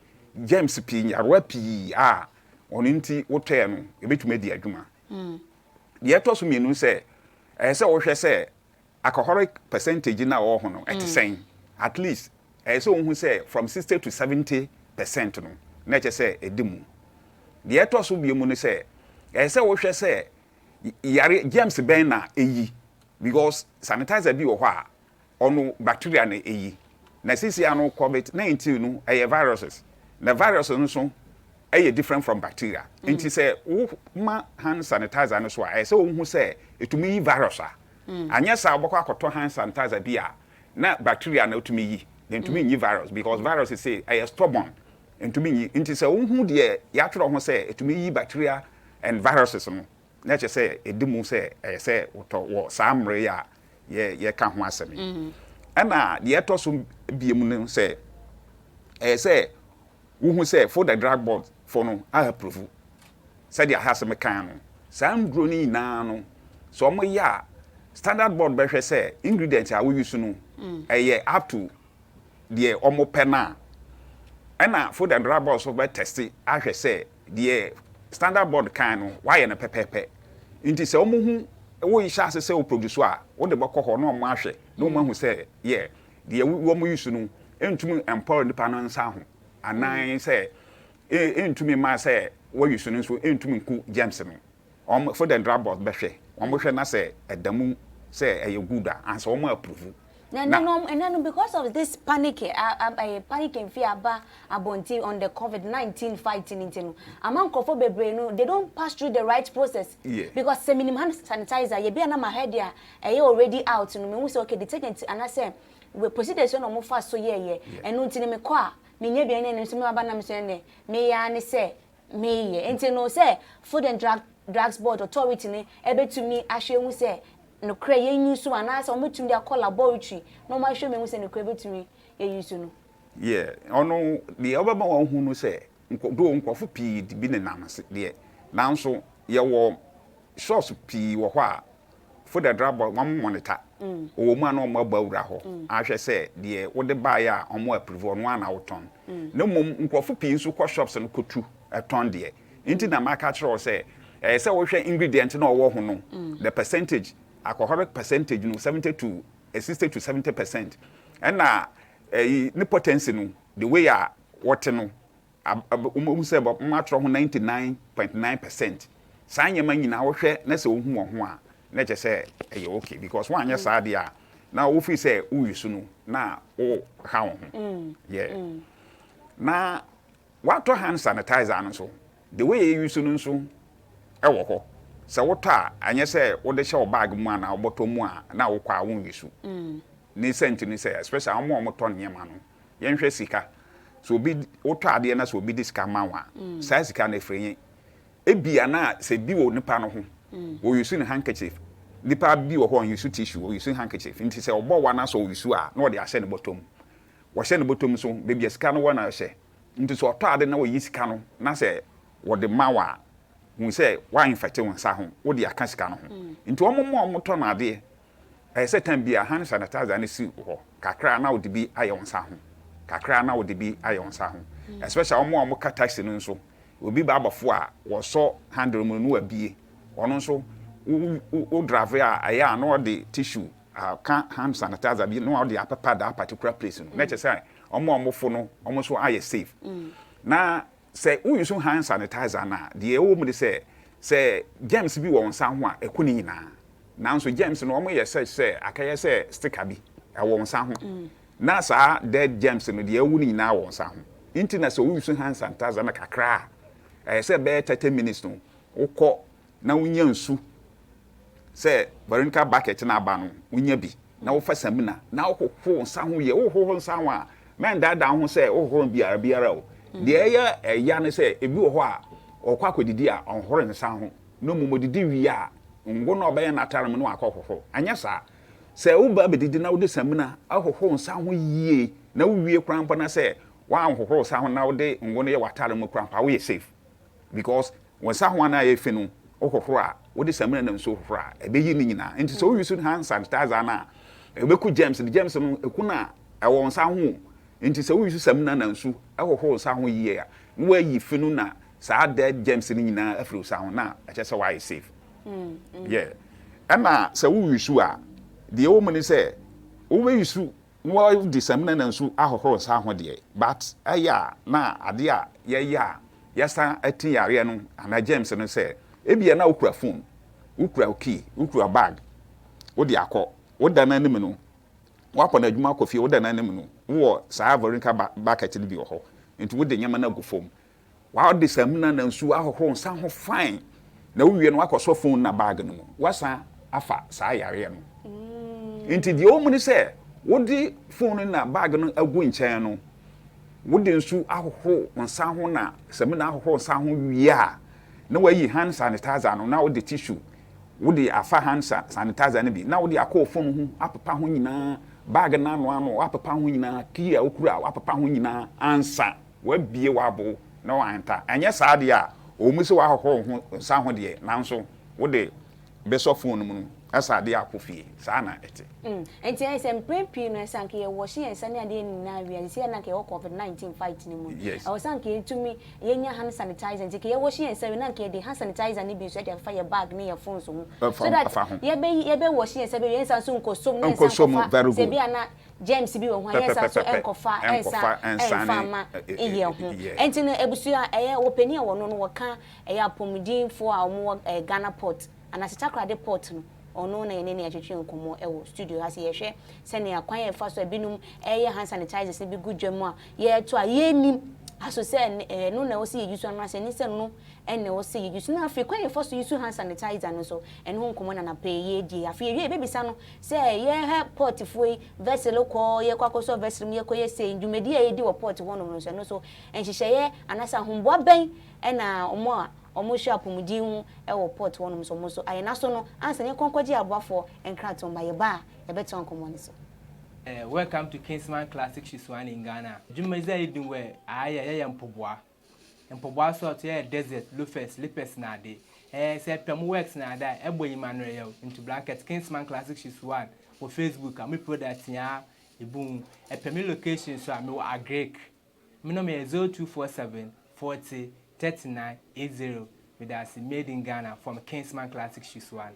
germs pii, nyarewa pii a ɔno nti wotɔɛ no ɛbɛtumi adi adwuma. Deɛ ɛtɔ so mmienu sɛ ɛyɛ sɛ wohwɛ sɛ alcoholic percentage na ɛwɔ ho no ɛte sɛn. At least ɛyɛ sɛ wohu sɛ from 60 to 70% no na ɛkyɛ sɛ ɛdi mu. Deɛ ɛtɔ so bio mu no sɛ ɛyɛ sɛ wohwɛ sɛ yare germs bɛn na ɛyi, because sanitizer bi wɔ hɔ a ɔno bacteria na ɛyi, na sisi ano COVID-19 no ɛyɛ viruses, na virus no nso ɛyɛ different from bacteria. Nti sɛ woma hand sanitizer no so a, ɛyɛ sɛ wohu sɛ ɛtumi yi virus a anyɛ saa wobɛkɔ akɔtɔ hand sanitizer bi a na bacteria na ɛtumi yi na ntumi nyi virus, because virus sɛ ɛyɛ stubborn, ntumi nyi. Nti sɛ wohu deɛ yɛatwerɛ ho sɛ ɛtumi yi bacteria and viruses no, na kyerɛ sɛ ɛdi mu sɛ ɛyɛ sɛ wotɔ wɔ saa mmerɛ yi a yɛ yɛka ho asɛm yi. Ɛna deɛ ɛtɔ so bie mu no sɛ ɛyɛ sɛ wohu sɛ Food and Drug Board fo no a approve sɛdeɛ ahasɛm kan no, saa nduro no nyinaa no, sɛ ɔmo yɛ a, Standard Board bɛhwɛ sɛ ingredient a woyi so no ɛyɛ up to deɛ ɔmo pɛ no a, ɛna Food and Drug Board so bɛ test ahwɛ sɛ deɛ Standard Board kan no wayɛ no pɛpɛɛpɛ. Nti sɛ ɔmo hu woyi hyɛ ase sɛ wo produce a, wode bɛkɔ hɔ na ɔmo ahwɛ na ɔmo ahu sɛ yɛ deɛ wɔn yi so no ntumi mpɔre nipa no nsa ho anan sɛ ntumi mma sɛ wɔyi so no nso ntumi nku germs no. Wɔn Food and Drug Board bɛhwɛ, wɔn hwɛ na sɛ ɛda mu sɛ ɛyɛ good a, ansa wɔn approve. Na no ɛnɛ no, because of this panic, panic and fear aba abɔnten on the COVID-19 fighting nti no, ama nkurɔfoɔ bebree no, they don't pass through the right process. Because sɛ minim hand sanitizer yɛ bi a na ma hwɛ deɛ ɛyɛ already out no, mehu sɛ okay, detergent anaasɛ we procedures na ɔmo fa so yɛɛyɛ ɛno nti no, mekɔ a menyɛ bi ɛne nso meba na me so ɛnɛ meyɛ ne sɛ meyɛ. Nti no sɛ Food and Drugs Board authority ne ɛbɛtumi ahwɛ ehu sɛ nokorɛ yɛn use anaasɛ wɔn bɛtumi de akɔ laboratory na wɔn ahwɛ mu ehu sɛ nokorɛ bɛtumi yɛ use no. Yeah, ɔno deɛ ɔbɛma wɔn hu no sɛ do nkurɔfo pii de bi nenam ase deɛ, nanso yɛwɔ shops pii wɔ hɔ a Food and Drug Board wɔn monitor ɔwɔ mu a na wɔn abɔ awura hɔ ahwɛ sɛ deɛ wɔde baeɛ a wɔn approve ɔno a na wɔtɔn. Na mmom nkurɔfo pii nso kɔ shops no kɔtu ɛtɔn deɛ. Nti na maka kyerɛ wɔ sɛ ɛyɛ sɛ wɔhwɛ ingredient na ɔwɔ ho no, the percentage, alcoholic percentage no 70 to 60 to 70%, ɛna ɛyi ne potency no, the way a wɔte no, wɔn sɛ wɔn atwerɛ ho 99.9%. Saa nneɛma nyinaa wɔhwɛ na sɛ wohu wɔn ho a, na kyerɛ sɛ ɛyɛ okay, because wɔanyɛ saa deɛ a na wofi sɛ woyi so no na woha wɔn ho yɛ. Na watɔ hand sanitizer no nso, the way yɛyi so no nso ɛwɔ hɔ sɛ wotɔ a, anyɛ sɛ wode hyɛ wo bag mu anaa wobɔtɔ mu a na wokɔ a wonyi so. Ne sɛnti ne sɛ especially wɔn a wɔtɔ nneɛma no, yɛnhwɛ sika so obi wotɔ adeɛ na sɛ obi de sika ma wo a, saa sika no efiri yɛn. Ebia na sɛ bi wɔ nipa no ho, wɔyi ne handkerchief. Nipa bi wɔ hɔ a ɔyi tissue, ɔyi handkerchief, nti sɛ ɔbɔ wa na sɛ ɔyi a, na ɔde ahyɛ ne bɔtɔ mu. Wɔhyɛ ne bɔtɔ mu so, beebi a sika no wɔ na ɔhyɛ. Nti sɛ ɔtɔ ade na wɔyi sika no na sɛ wɔde ma wo a, hu sɛ wɔainfect wo nsa ho, wode aka sika no ho. Nti wɔn mu a wɔtɔ no adeɛ, ɛyɛ sɛ time bi a hand sanitizer no si hɔ kakra na wode bi ayɛ wo nsa ho kakra na wode bi ayɛ wo nsa ho. Especially wɔn a wɔka taxi no nso, obi ba abɔfo a wɔsɔ handle mu no wabie, ɔno nso wo drive a, ɛyɛ a na ɔde tissue. aka hand sanitizer bi na wɔde apepa that particular place no, na kyerɛ sɛ wɔn a wɔfo no wɔn nso ayɛ safe. Na sɛ wo use hand sanitizer no a, deɛ ɛwɔ mu ne sɛ, sɛ germs bi wɔ wo nsa ho a, ɛku ne nyinaa. Nanso germs no wɔyɛ such sɛ akɛyɛ sɛ sticker bi ɛwɔ wo nsa ho. Na saa dead germs no deɛ awu no nyinaa wɔ wo nsa ho. Nti na sɛ wo use hand sanitizer no kakra a, ɛyɛ sɛ bɛyɛ 30 minutes no, wokɔ na wonya nsu sɛ Veronica bucket no aba no, wonya bi na wofa samina na wohohoro nsa ho yie. Wohohoro nsa ho a, mɛndaadaa wo ho sɛ wohohoro biara biara o. Deɛ ɛyɛ ɛya ne sɛ ebi wɔ hɔ a ɔkɔ akɔdidi a ɔnhoro nsa ho na mmom ɔdidi wie a ngo no a ɔbɛyɛ n'atare mu no wakɔhohoro. Anyɛ saa. Sɛ woba abɛdidi na wode samina hohoro nsa ho yie na wowie koraa mpo na sɛ woanhohoro nsa ho na wode ngo no yɛ w'atare mu koraa mpo a woyɛ safe. Because wo nsa ho a na ayɛ fi no, wohohoro a, wode samina na nsuo hohoro a, ɛbɛyi ne nyinaa. Nti sɛ wo use hand sanitizer no a, ɛbɛku germs no. Germs no, ɛku no a, ɛwɔ wo nsa ho o. Nti sɛ wo use samina na nsu hohoro wo nsa ho yie a, na woayi fi no na saa dead germs no nyinaa afiri wo nsa ho na ɛkyerɛ sɛ woayɛ safe. Yeah. Ɛna sɛ wo use a, deɛ ɛwɔ mu ne sɛ, wobɛ use Na wɔde samina na nsu ahohoro nsa ho deɛ, but ɛyɛ a na adeɛ a yɛyɛ a yɛsan te yareɛ no anaa germs no sɛ ebia na wokura phone, wokura wo key, wokura bag, wode akɔ, woda no anim no, woakɔ no adwuma akɔ fie, woda no anim no, wowɔ saa Veronica bucket no bi wɔ hɔ, nti wode nneɛma no agu fam. Wode samina na nsuo ahohoro nsa ho fine na wowie no woakɔsɔ phone na bag no mu. Woasan afa saa yareɛ no. Nti deɛ ɛwɔ mu ne sɛ wode phone no na bag no agu nkyɛn no, wode nsu ahohoro nsa ho na samina ahohoro nsa ho wie a, na wayi hand sanitizer no na wode tissue wode afa hand sanitizer no bi na wode akɔ phone ho apepa ho nyinaa, bag no ano ano apepa ho nyinaa, key a wokura apepa ho nyinaa ansa Wabue w'abow na wanta. Anyɛ saa deɛ a, ɔwɔ mu sɛ woahohoro wo ho nsa ho deɛ, nanso wode bɛsɔ fon no mu no asa adeɛ akɔ fie. Saa na ɛte. Mm, nti ɛyɛ sɛ mprɛn pii no ɛsɛ anka yɛ wɔhye yɛn nsa ne adeɛ nyinaa wie a, sisi a na anka yɛwɔ covid 19 fight no mu no, Yes. ɛwɔ sɛ anka yɛtumi yɛnya hand sanitizer, nti nka yɛwɔhye yɛn nsa wie na anka yɛde hand sanitizer no bi nso de afa yɛ bag ne yɛ phones ho, so Ɛfa that ɛfa ho. yɛbɛ yɛbɛ wɔhye yɛn nsa bɛwie yɛn nsa nso nkɔsɔ mu na yɛn nsa Nkɔsɔ mu, nkɔfa very sɛ good. ebi a na germs bi wɔ ho a yɛnsa so Pɛpɛpɛpɛ, nkɔfa nsa nkɔfa mfa nsane mma yɛn ho. yɛ. Ɛnti no abusua ɛyɛ ɔpanin a wɔno no wɔka ɛyɛ apɔmuden foɔ a wɔn wɔ ɛɛ Ghana port anaasɛ Takoradi port no ɔno na yɛne no ɛtwetwe nkɔmmɔ ɛwɔ studio ha sɛ yɛhwɛ sɛnea kwan a yɛfa so a binom ɛyɛ hand sanitizers no bi gu dwa mu a yɛto a yɛnnim aso sɛ ɛno na ɛwɔ sɛ yɛyi so anaasɛ ɛne sɛ no ɛna ɛwɔ sɛ yɛyi so na afei kwan a yɛfa so yi so hand sanitizer no nso ɛno ho nkɔmmɔ na anapa yi yɛredi afei yɛwie yɛbɛbisa no Sɛ yɛhwɛ port foɔ yi vessel kɔ yɛkɔ akɔsɔ vessel mu yɛkɔ yɛ sei dwumadi a yɛdi wɔ port hɔnom no nso ɛno nso nhyehyɛeɛ anaasɛ ahoboa bɛn na wɔn a wɔhwɛ apɔmuden ho wɔ port hɔnom nso wɔn nso ayɛ naso no ansa na yɛnkɔ nkɔgye aboafoɔ nkratoɔ mma yɛba a yɛbɛtoa nkɔmmɔ no so. Welcome to Kingsman Classic Shisuan in Ghana. Dwumadzi a yedi wɔ ha yɛ yɛyɛ mpoboa. Mpaboa so a ɔto yɛ desert loafers, slippers na ade. Ɛɛ sɛ ɛpɛ mo works na ade a, ɛbɔ enyim ano ɛyɛ o. Ntu blanket, Kingsman Classic Shoes One wɔ Facebook a, me product nyaa ebu ho. Ɛpɛ me location so a, mewɔ Agric. Me number yɛ 0247 40 39 80. Meda ase, made in Ghana from Kingsman Classic Shoes One.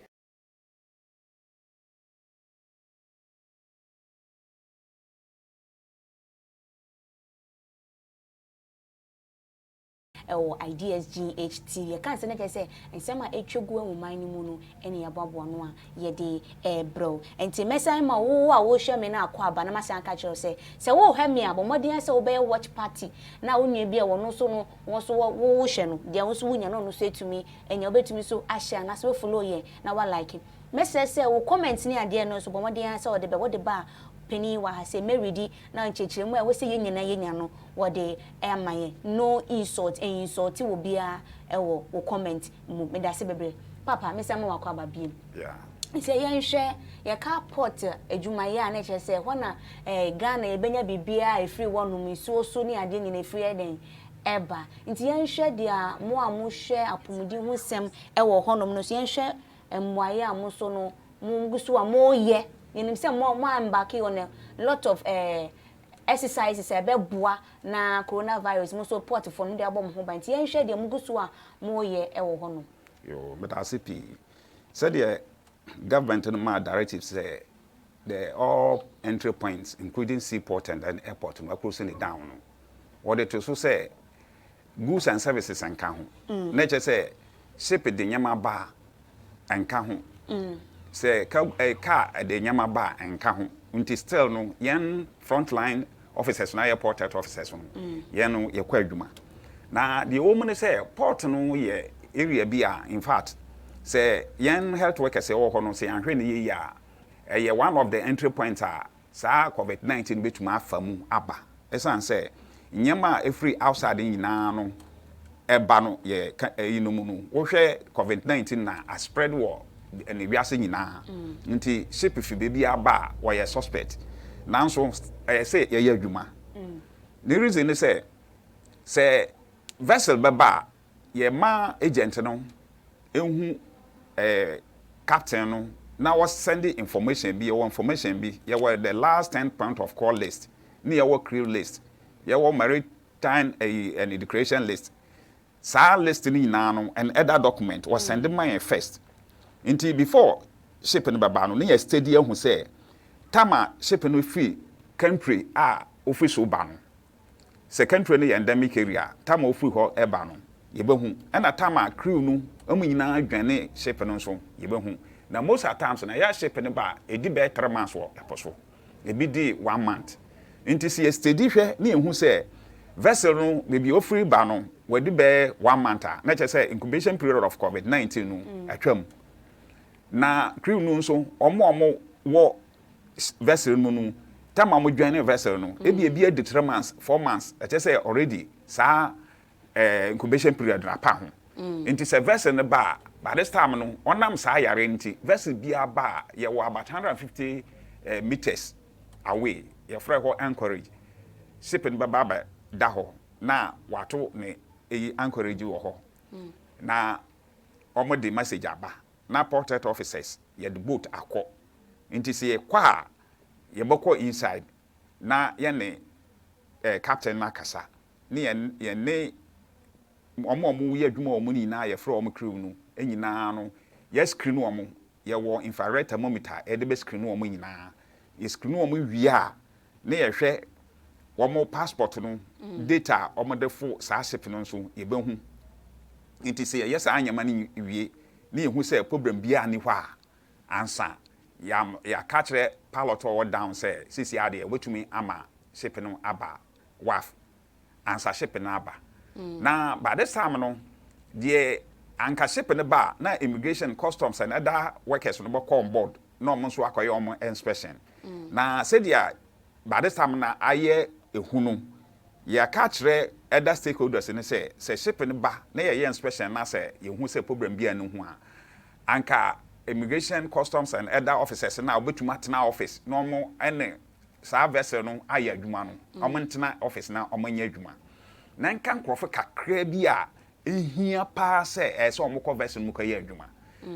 Ɛwɔ IDSGHT. Yɛka nsɛm no kyerɛ sɛ nsɛm a atwa gu wɔ man no mu no ne yɛaboaboa ano a yɛde rebrɛ wo. Nti mɛsan ma wo a worehwɛ me no akɔ aba na masan aka akyerɛ wo sɛ, sɛ worehwɛ me a, bɔ mmɔden ara sɛ wobɛyɛ watch party na wo nua bi a ɔno nso no, wo nso wohwɛ no, deɛ wo nso wonya no ɔno nso atumi anya. Wobɛtumi nso ahyɛ anaasɛ wo follow yɛn na wa like. Mɛsrɛ sɛ wo comment ne adeɛ no nso bɔ mmɔden ara sɛ wode bɛ, wode ba a panin wɔ ha sɛ mɛredi na nkyerɛkyerɛmu a ɛwɔ sɛ yɛn nyinaa yɛnya no wɔde ama yɛn. No insult, ɛn-insult obiara wɔ wo comment mu. Medase bebree. Papa, mesan ma wakɔ aba biom. Yeah. Sɛ yɛnhwɛ, yɛka port adwumayɛ a na ɛkyerɛ sɛ ɛhɔ na eh, Ghana yɛbɛnya biribiara a ɛfiri hɔnom, nsuo so ne adeɛ nyinaa ɛfiri yɛ dɛn ɛba. Nti yɛnhwɛ deɛ mo a mohwɛ apɔmuden ho nsɛm wɔ hɔnom no so, yɛnhwɛ mmuaeɛ a mo nso no mo gu so a moreyɛ. Yɛnim sɛ mo mo embark on a lot of eh, exercises a ɛbɛboa na coronavirus mo nso port foɔ no mode abɔ mo ho ban. Nti yɛnhwɛ deɛ mo gu so a moreyɛ wɔ hɔ nom. Yoo, meda ase pii. Sɛdeɛ government no maa directives sɛ. the all entry points including seaport and then airport no close it down no, wɔde to so sɛ goods and services nka ho. Na kyerɛ sɛ ship de nneɛma ba a, nka ho. Sɛ car de nneɛma ba a, nka ho. Nti still no, yɛn front line officers no ayɛ port health officers no, yɛn no yɛkɔ adwuma. Na deɛ ɛwɔ mu ne sɛ port no yɛ area bi a, in fact, sɛ yɛn health workers ɛwɔ hɔ no, sɛ yɛanhwɛ no yie a, ɛyɛ one of the entry points a saa COVID-19 bɛtumi afa mu aba, ɛsiane sɛ nneɛma a ɛfiri outside nyinaa no ɛba no yɛ ka. Ɛyi no mu no, wohwɛ COVID-19 na a spread wɔ ne wiase nyinaa, nti ship fi baabi aba a, wɔyɛ suspect. Nanso ɛyɛ sɛ yɛyɛ adwuma. Ne reason ne sɛ vessel bɛba a, yɛma agent no ehu captain no na wɔsend information bi. Yɛwɔ information bi, yɛwɔ the last 10 point of call list, ne yɛwɔ crew list, yɛwɔ maritime ɛyi ɛne declaration list. Saa list no nyinaa no and other document wɔsend ma yɛn first. Nti before ship no bɛba no, ne yɛ study ahu sɛ time a ship no firi country a ofiri so ba no, sɛ country no yɛ endemic area, time a ofiri hɔ ɛba no yɛbɛhu, ɛna time a crew no wɔn nyinaa dwane ship no nso yɛbɛhu. Na most of times na yɛ ship no ba a, ɛdi bɛyɛ 3 months wɔ ɛpo so, ebi di one month. Nti sɛ yɛ steady hwɛ ne yɛhu sɛ vessel no baabi ofiri ba no wɔde bɛyɛ one month a, na kyerɛ sɛ incubation period of COVID-19 no atwam. Na crew no nso, ɔmo a ɔmo wɔ vessel mu no, time a ɔmo join vessel no, ebi adi 3 months, 4 months, ɛkyerɛ sɛ already saa incubation period na apa ho. Nti sɛ vessel no ba a, by this time no, ɔnam saa yare nti vessel biara ba a, yɛwɔ about 150 meters away, yɛfrɛ hɔ anchorage. Ship no bɛba abɛ da hɔ na wato ne eyi anchorage wɔ hɔ na wɔn de message aba na port health officers yɛde boat akɔ. Nti sɛ yɛkɔ a, yɛbɛkɔ inside na yɛne captain no akasa ne yɛn yɛne wɔn a wɔyɛ adwuma wɔ wɔn nyinaa, yɛfrɛ wɔn crew no nyinaa no, yɛ screen wɔn. Yɛwɔ infrared thermometer yɛde bɛ screen wɔn nyinaa. Yɛ screen wɔn wie a, ne yɛhwɛ wɔn passport no date a wɔde fo saa ship no nso yɛbɛhu. Nti sɛ yɛyɛ saa nneɛma no wie ne yɛhu sɛ problem biara ni hɔ a, ansa yɛaka kyerɛ pilot a ɔwɔ down sɛ sisi adeɛ wɔbɛtumi ama ship no aba wharf ansa ship no aba. Na by this time no deɛ, anka ship no ba na immigration, customs and other workers no bɛkɔ on board na ɔmo nso akɔyɛ ɔmo inspection. Na sɛdeɛ by this time na ayɛ ehu no, yɛaka kyerɛ other stakeholders no sɛ ship no ba na yɛyɛ inspection na sɛ yɛhu sɛ problem bi a no ho a, anka immigration, customs and other officers na wɔbɛtumi atena office na ɔmo ɛne saa vessel no ayɛ adwuma no, ɔmo ntena office na ɔmo nyɛ adwuma, na nka nkurɔfo kakra bi a ehia paa sɛ ɛyɛ sɛ ɔmo kɔ vessel no mu kɔyɛ adwuma.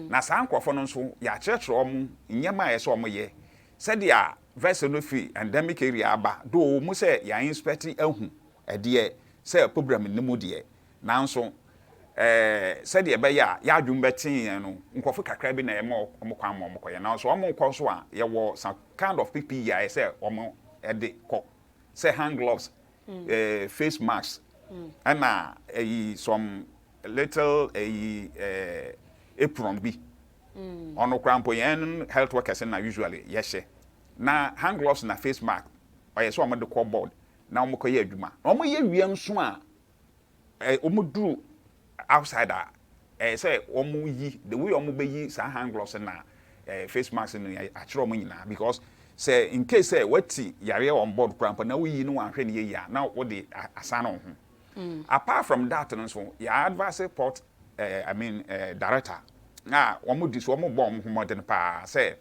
Na saa nkurɔfo no nso, yɛakyerɛkyerɛ ɔmo nneɛma a ɛyɛ sɛ ɔmo yɛ sɛdeɛ vessel no fi endemic area aba do mu sɛ yɛn inspect ahu ɛdeɛ sɛ problem ne mu deɛ. Nanso sɛdeɛ ɛbɛyɛ a yɛadwom bɛtee yɛn no, nkurɔfo kakra bi na ɛma ɔmo kwan ma ɔmo kɔyɛ. Nanso ɔmo kɔ so a, yɛwɔ some kind of PPE a ɛsɛ ɔmo ɛde kɔ, sɛ hand gloves, face mask, ɛna ɛyi some little ɛyi apron bi. Ɔno koraa mpo, yɛn health workers na usually yɛhyɛ. Na hand gloves na face mask ɔyɛ sɛ ɔmo de kɔ board na ɔmo kɔyɛ adwuma. Na ɔmo yɛ wie nso a, ɔmo duru outside a, ɛyɛ sɛ ɔmo yi the way ɔmo bɛyi saa hand gloves na face mask no akyerɛ ɔmo nyinaa, because sɛ in case sɛ wati yareɛ on board koraa mpo na woyi no wanhwɛ ne yie a, na wode asan wo ho. Apart from that no nso, yɛ advise port I mean director a wɔn di so, wɔn bɔ wɔn ho mmɔden paa sɛ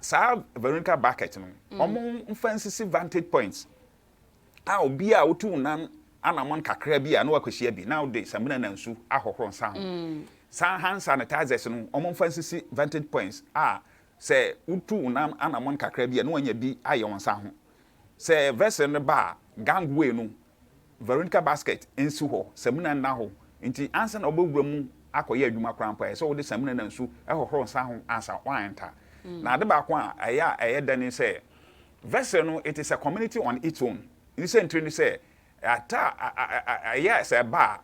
saa Veronica bucket no, wɔn mfa nsisi vantage points a obi a wotu nan anamɔn kakra bi a na wakɔhyia bi na wode samina na nsu ahohoro nsa ho. Saa hand sanitizers no, wɔn mfa nsisi vantage points a sɛ wotu nan anamɔn kakra bi a, na wanya bi ayɛ wɔn nsa ho. Sɛ vessel no ba a, gangway no, Veronica basket nsi hɔ, samina nna hɔ. Nti ansa na ɔbɛwura mu akɔyɛ adwuma koraa mpo, ɛsɛ sɛ wode samina na nsu ɛhohoro nsa ho ansa waanta. Na ade baako a ɛyɛ a ɛyɛ dɛ ne sɛ vessel no, it is a community on its own. Ne sɛ ntiri ne sɛ ata ɛyɛ sɛ ɛba a,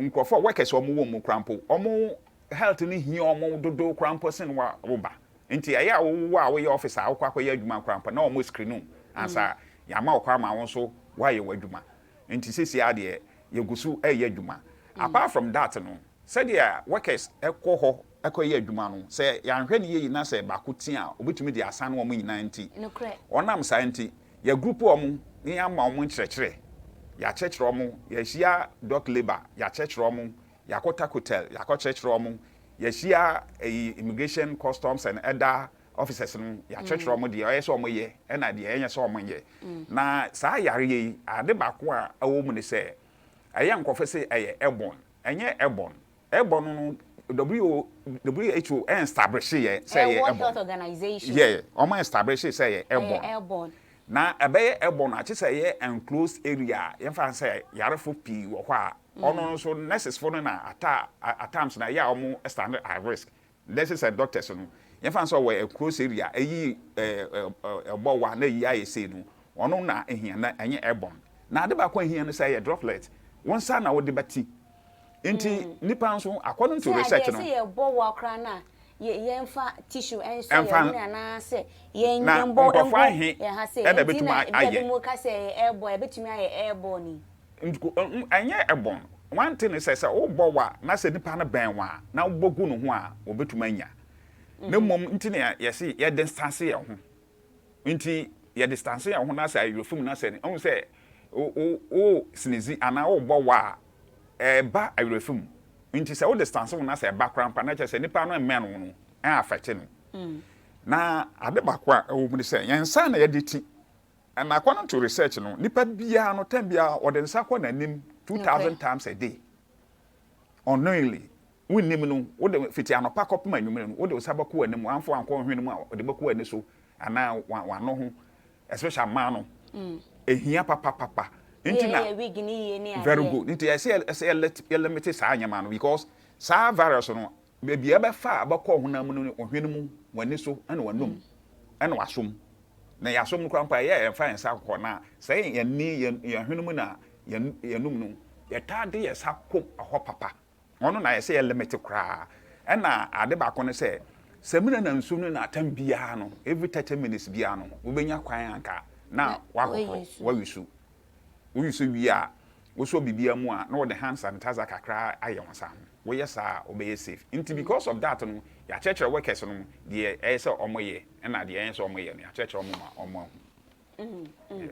nkurɔfoɔ workers a wɔwɔ mu koraa mpo, wɔn health no hia wɔn dodo koraa mpo sen wa woba. Nti ɛyɛ a wowɔ a woyɛ office a wokɔ akɔyɛ adwuma koraa mpo na wɔn screen wo ansa yɛama wo kwan ma wo nso woayɛ w'adwuma. Nti seesei ara deɛ yɛgu so reyɛ adwuma. Apart from that no, sɛdeɛ workers kɔ hɔ kɔyɛ adwuma no, sɛ yɛanhwɛ no yie na sɛ baako tea a, wɔbɛtumi de asane wɔn nyinaa nti, ɔnam saa nti, yɛ group wɔn na yɛama wɔn nkyerɛkyerɛ. Yɛakyerɛkyerɛ wɔn, yɛahyia dock labour, yɛakyerɛkyerɛ wɔn, yɛakɔ Tacotel, yɛakɔkyerɛkyerɛ wɔn, yɛahyia ɛyi immigration, customs and other officers no, yɛakyerɛkyerɛ wɔn deɛ ɔyɛ sɛ wɔyɛ ɛna deɛ ɛnyɛ sɛ wɔnyɛ. Na saa yareɛ yi, ade baako a ɛwɔ mu ne sɛ, ɛyɛ nkurɔfoɔ sɛ ɛyɛ airborne. Ɛnyɛ airborne. Airborne no, WHO WHO establish yɛ sɛ ɛyɛ World airborne. Health Organization. Yeah, wɔn establish sɛ ɛyɛ Ɛyɛ airborne. airborne. Na ɛbɛyɛ airborne a, kyerɛ sɛ ɛyɛ enclosed area a yɛmfa sɛ yarefo pii wɔ hɔ a, ɔno nso nurses fo no na ata at times na ɛyɛ a wɔn stand at risk. Nurses and doctors no, yɛmfa sɛ ɔwɔ enclosed area, ɛyi ɛɛ ɛbɔ wa na ɛyi ayɛ sei no, ɔno na ehia na ɛnyɛ airborne. Na ade baako a ehia no sɛ ɛyɛ droplet. Wɔn nsa na wɔde bɛti. Nti nipa nso, according to Sɛ research adeɛ no, sɛ yɛbɔ wa koraa no a, yɛmfa tissue ɛnsɔ Ɛmfa yɛn hwene anaasɛ yɛn Na yɛmbɔ nkurɔfoɔ ngu ahe yɛn ha sɛ ɛna nti ɛbɛtumi na ebi a ayɛ? bi mu ka sɛ ɛyɛ airborne, ɛbɛtumi ayɛ airborne yi. Ɛnyɛ airborne. One thing is sɛ wobɔ wa na sɛ nipa no bɛn wa na wobɔ gu ne ho a, wɔbɛtumi anya. Na mmom nti na yɛsi yɛ distance yɛn ho. Nti yɛ distance yɛn ho na sɛ awerɛfo mu na sɛ ɔhu sɛ wo wo sneeze anaa wobɔ wa a, ɛba awerɛfo mu. Nti sɛ wo distance wo na sɛ ɛba koraa mpa na kyerɛ sɛ nipa no mmɛn wo no, ɛn affect no. Na ade baako a ɛwɔ mu ne sɛ yɛn nsa na yɛde ti. And according to research no, nipa biara no, time biara ɔde nsa kɔ n'anim 2000 times a day unknowingly. Wonnim no, wode fiti anɔpa kɔpem anwummerɛ no, wode wo nsa bɛkɔ w'anim, wamfa wankɔ hwene mu a, ɔde bɛkɔ w'ani so anaa w'ano ho, especially mmaa no. Ehia papapapa. Nti na Yɛ wig ne yie ne very adeɛ. good. Nti ɛsɛ ɛsɛ yɛ limit saa nneɛma no because saa virus no, baabi a ɛbɛfa a ɛbɛkɔ honam mu no, ɔhwene mu, w'ani so, ɛna w'anum, ɛna w'asom. Na yɛasom no koraa mpo a, ɛyɛ a yɛmfa yɛn nsa kɔ na sɛ yɛn ani, yɛn hwene mu na yɛn yɛnum no, yɛtaa de yɛn nsa kɔ hɔ papa. Ɔno na yɛsɛ yɛ limit koraa. Ɛna ade baako ne sɛ, samina na nsuo no na atam biara no, every 30 minutes biara no, wobɛnya kwan anka na wahohoro, wayi so. Woyi so wie a, wosɔ biribiara mu a, na wɔde hand sanitizer kakra ayɛ wɔn nsa ho. Woyɛ saa a, wobɛyɛ safe. Nti because of that no, yɛakyerɛkyerɛ workers no deɛ ɛyɛ sɛ wɔyɛ ɛna deɛ ɛyɛ sɛ wɔyɛ no, yɛakyerɛkyerɛ wɔn ma wɔn ahu.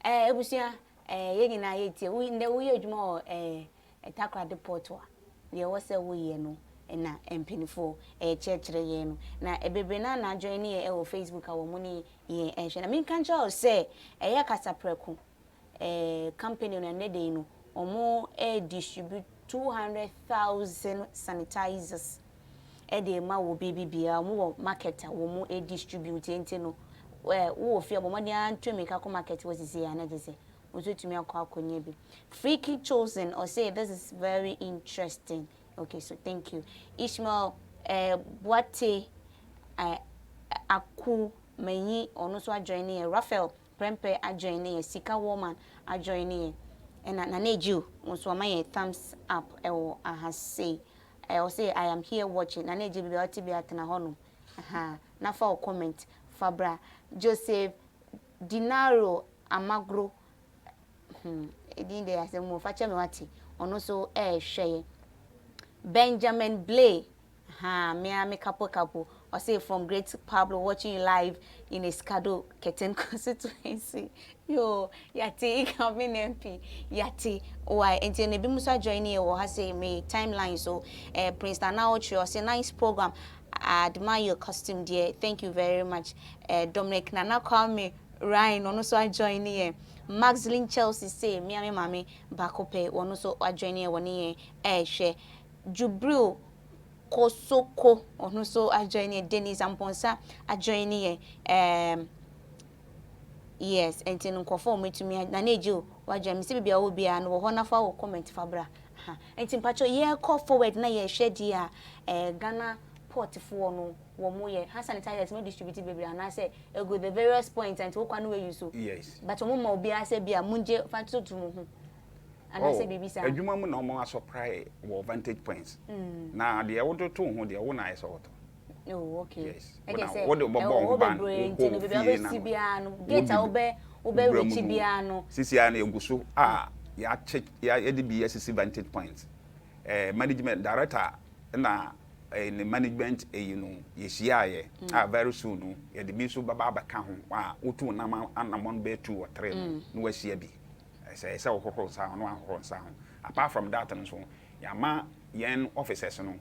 Ebusua, yɛn nyinaa yɛtie. Wo ndɛ woyɛ adwuma wɔ Takoradi Port a, deɛ ɛwɔ sɛ woyɛ no na mpanimfoɔ ɛrekyerɛkyerɛ yɛn no. Na bebree naa na ajoin ne yɛn ɛwɔ Facebook a wɔn ne yɛn ɛrehwɛ. Na menka nkyerɛ wo sɛ ɛyɛ Kasaprɛko company no, ɛnɛ de yi no, wɔn ɛredistribute 200,000 sanitizers ɛde ma wɔ baabi biara. Wɔn wɔ market a wɔn ɛredistribute, nti no wowɔ fie a, bɔ mmɔden ara ntu mmirika kɔ market wɔ sisi a na gye sɛ nso tumi akɔ akɔnya bi. Freaky Chosen ɔse, "This is very interesting." Okay, so thank you. Ishmael Boate Aku Manyi, ɔno nso ajoin ne yɛ. Raphael Prempeh ajoin ne yɛ. Sika Woman ajoin ne yɛ. Ɛna Nana Ejiw nso ɔma yɛ thumbs up ɛwɔ aha sei. Ɔse, "I am here watching." Nana Ejiw, bibi a ɔte bi atena hɔnom aha na fa wo comment fa bra. Joseph Dinaro Amagro, edin de asɛm mu fa kyɛ me wate, ɔno nso ɛrehwɛ yɛ. Benjamin Blay ha, mea me kapo kapo, ɔse, "From Great Pablo, watching you live in Essikado Ketan constituency." Yo, yate, Incoming MP, yate why. Nti na ebi mu nso ajoin yɛ wɔ ha sɛ me timeline so. Prince Nana Otri ɔse, "Nice program, I admire your costume dear, thank you very much." Dominic Nana Kwame Ryan, ɔno nso ajoin yɛ. Maxlin Chelsea say, mea me maame baako pɛ, ɔno nso ajoin yɛ, wɔ ne yɛn ɛrehwɛ. Jubril Kosoko, ɔno nso ajoin yɛ. Dennis Amponsa ajoin yɛ. Yes, nti no nkurɔfoɔ a wɔatumi na ne egye o wajoin me sɛ biribi a wɔwɔ biara no wɔ hɔ nafa wɔ comment fa bra ha. Nti mpakyɛw, yɛrekɔ forward na yɛrehwɛ deɛ a Ghana Port foɔ no wɔn yɛ hand sanitizers mo distribute bebree anaasɛ egu the various points nti wokɔ ano eyi so. Yes. But wɔn ma obiara sɛ bi a mo ngye fa tutu mo ho anaasɛ Oh, biribi saa. Adwuma mu na wɔn asupply wɔ vantage points. Na deɛ wode to ho deɛ, wo na ayɛ sɛ wɔtɔ. Oh, okay. Yes. Ɛkyɛ sɛ Wode bɔbɔ ɛwɔ ho hɔ ban, bebree wokɔ nti no wo baabi a fie na wobɛsi biara no, gate a wobɛ wobɛ wura mu reach no, biara no. Sisi a na egu so a yɛakyɛ yɛde bi asisi vantage points. Management director na ne management eyi no yɛhyiaeɛ a very soon no yɛde bi nso bɛba abɛka ho a wotu nam anammɔn bɛyɛ two or three no na wahyia bi. Ɛsɛ wohohoro nsa ho na wahohoro nsa ho. Apart from that no nso, yɛama yɛn officers no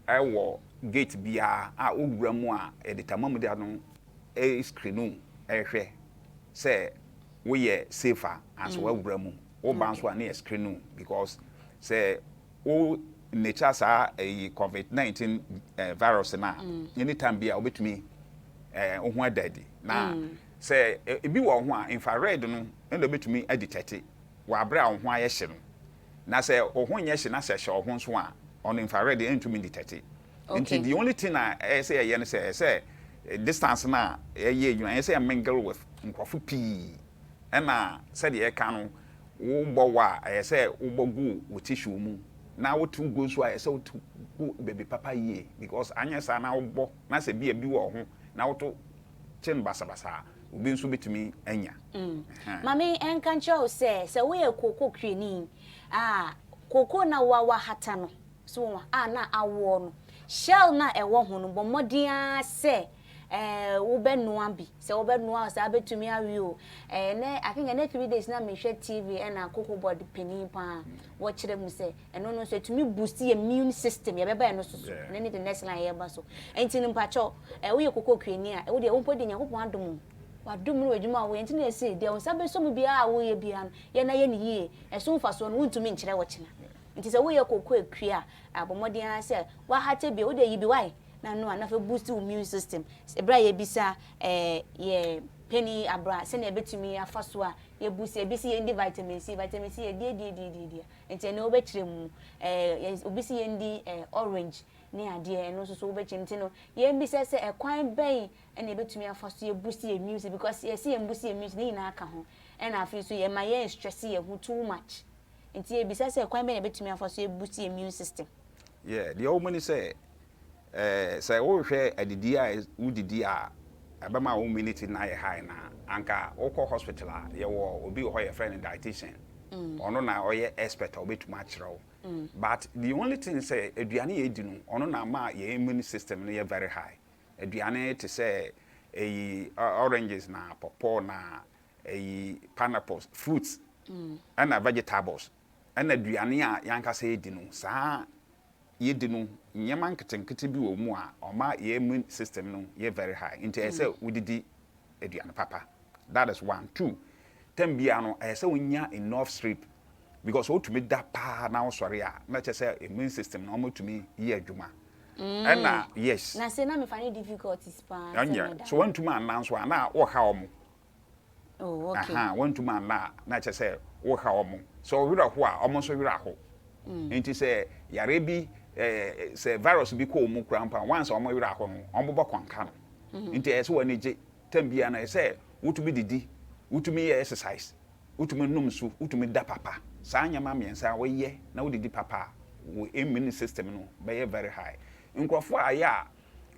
ɛwɔ gate biara a wowura mu a yɛde tamamu no screen ɛhwɛ sɛ woyɛ safe a anso wawura mu. Woba nso a ne yɛ screen, because sɛ wo nature saa ɛyi COVID-19 virus na anytime bi a wobɛtumi wo ho ada adi na sɛ ebi wɔ ho a, infrared no ɛna wobɛtumi adetect wɔ abere a wo ho ayɛ hye no. Na sɛ wo ho nyɛ hye na sɛ hyɛ wo ho nso a, ɔno infrared ɛntumi detect. Nti the only thing a ɛyɛ sɛ yɛyɛ no sɛ ɛsɛ distance na ɛyɛ adwuma, ɛyɛ sɛ yɛ mingle with nkurɔfo pii. Ɛna sɛdeɛ ɛka no, wobɔ wɔ a, ɛyɛ sɛ wobɔ gu wo tissue mu na wotu gu nso a, ɛyɛ sɛ wotu gu baabi papa yie, because anyɛ saa na wobɔ na sɛ bi a bi wɔ ho na woto kye no basabasa a, obi nso bɛtumi anya. Maame, ɛnka nkyerɛ wo sɛ woyɛ kooko kuani a, kooko na wawa hata no so a na awoɔ no, shell na ɛwɔ ho no, bɔ mmɔden ara sɛ wobɛnoa bi, sɛ wobɛnoa sɛ wobɛtumi awe o. Ɛnɛ, I think ɛnɛ 3 days na mehwɛ TV ɛna Cocoa Board panin paa wɔkyerɛ mu sɛ ɛno no nso ɛtumi boost yɛ immune system. Yɛbɛba ɛno so so. Ɛno ne the next line yɛba so. Ɛnti no mpakyɛw, woyɛ kooko kuani a, ɛwo deɛ wo mpo de Nyankopɔn adom wo, wadom no wɔ adwuma a woyɛ nti na yɛse deɛ wo nsa bɛsɔ mu biara a woyɛ biara no, yɛ na yɛ ne yie. Ɛso mfasoɔ no wontumi nkyerɛ wɔ kyena. Nti sɛ woyɛ kooko akua a, abɔ mmɔden ara sɛ wahate bi, wode yi bi wae na no a na afei boost wo immune system. Ɛberɛ a yɛbisa yɛ panyin abra sɛnea yɛbɛtumi afa so a yɛboost, ebi si yɛndi vitamin C, vitamin C yɛdi edi edi edi edi, nti ɛno wobɛkyerɛ mu. Obi si yɛndi orange ne adeɛ, ɛno nso so wobɛkyerɛ mu. Nti no yɛmbisa sɛ ɛkwan bɛn ɛna yɛbɛtumi afa so yɛ boost yɛ immune system, because yɛsi yɛn boost yɛ immune system ne nyinaa ka ho, ɛna afei nso yɛma yɛn stress yɛn ho too much. Nti yɛbisa sɛ kwan bɛn na yɛbɛtumi afa so yɛ boost yɛ immune system? Yeah, deɛ ɔwɔ mu ni sɛ sɛ wohwɛ adidi a wodidi a ɛbɛma wo immunity na ayɛ high na anka wokɔ hospital a, yɛwɔ obi wɔ hɔ yɛfrɛ no dietitian. Ɔno na ɔyɛ expert a ɔbɛtumi akyerɛ wo. But the only thing sɛ aduane yɛ di no, ɔno na ama yɛn immune system no yɛ very high. Aduane te sɛ ɛyi oranges na pawpaw na ɛyi pineapples, fruits ɛna vegetables ɛna aduane a yɛankasa yɛdi no saa yɛdi no, nneɛma nketenkete bi wɔ mu a ɔma yɛn immune system no yɛ very high. Nti ɛyɛ sɛ wodidi aduane papa. That is one. Two, time biara no ɛyɛ sɛ wonya enough sleep, because wotumi da paa na wosɔre a, na kyerɛ sɛ immune system no ɔmotumi yɛ adwuma. Ɛna yes. Na sɛ na mefa ne difficulties paa sɛ ɛnyɛ meda. So wantumi anna nso a na wɔha wɔn. Oh, okay. Aha, wantumi anna a na kyerɛ sɛ woha wɔn. Sɛ ɔwerɛ ho a, ɔmo nso werɛ aho. Nti sɛ yare bi sɛ virus bi kɔ wɔn mu kura mpa, once ɔmo werɛ aho no, ɔmo bɔ kɔnka no. Nti ɛyɛ sɛ wɔn ani gye time biara no, ɛyɛ sɛ wotumi didi, wotumi yɛ exercise, wotumi nom nsu, wotumi da papa. Saa nneɛma mmiɛnsa a wɔyɛ na wodidi papa a, wo immune system no bɛyɛ very high. Nkurɔfoɔ a ayɛ a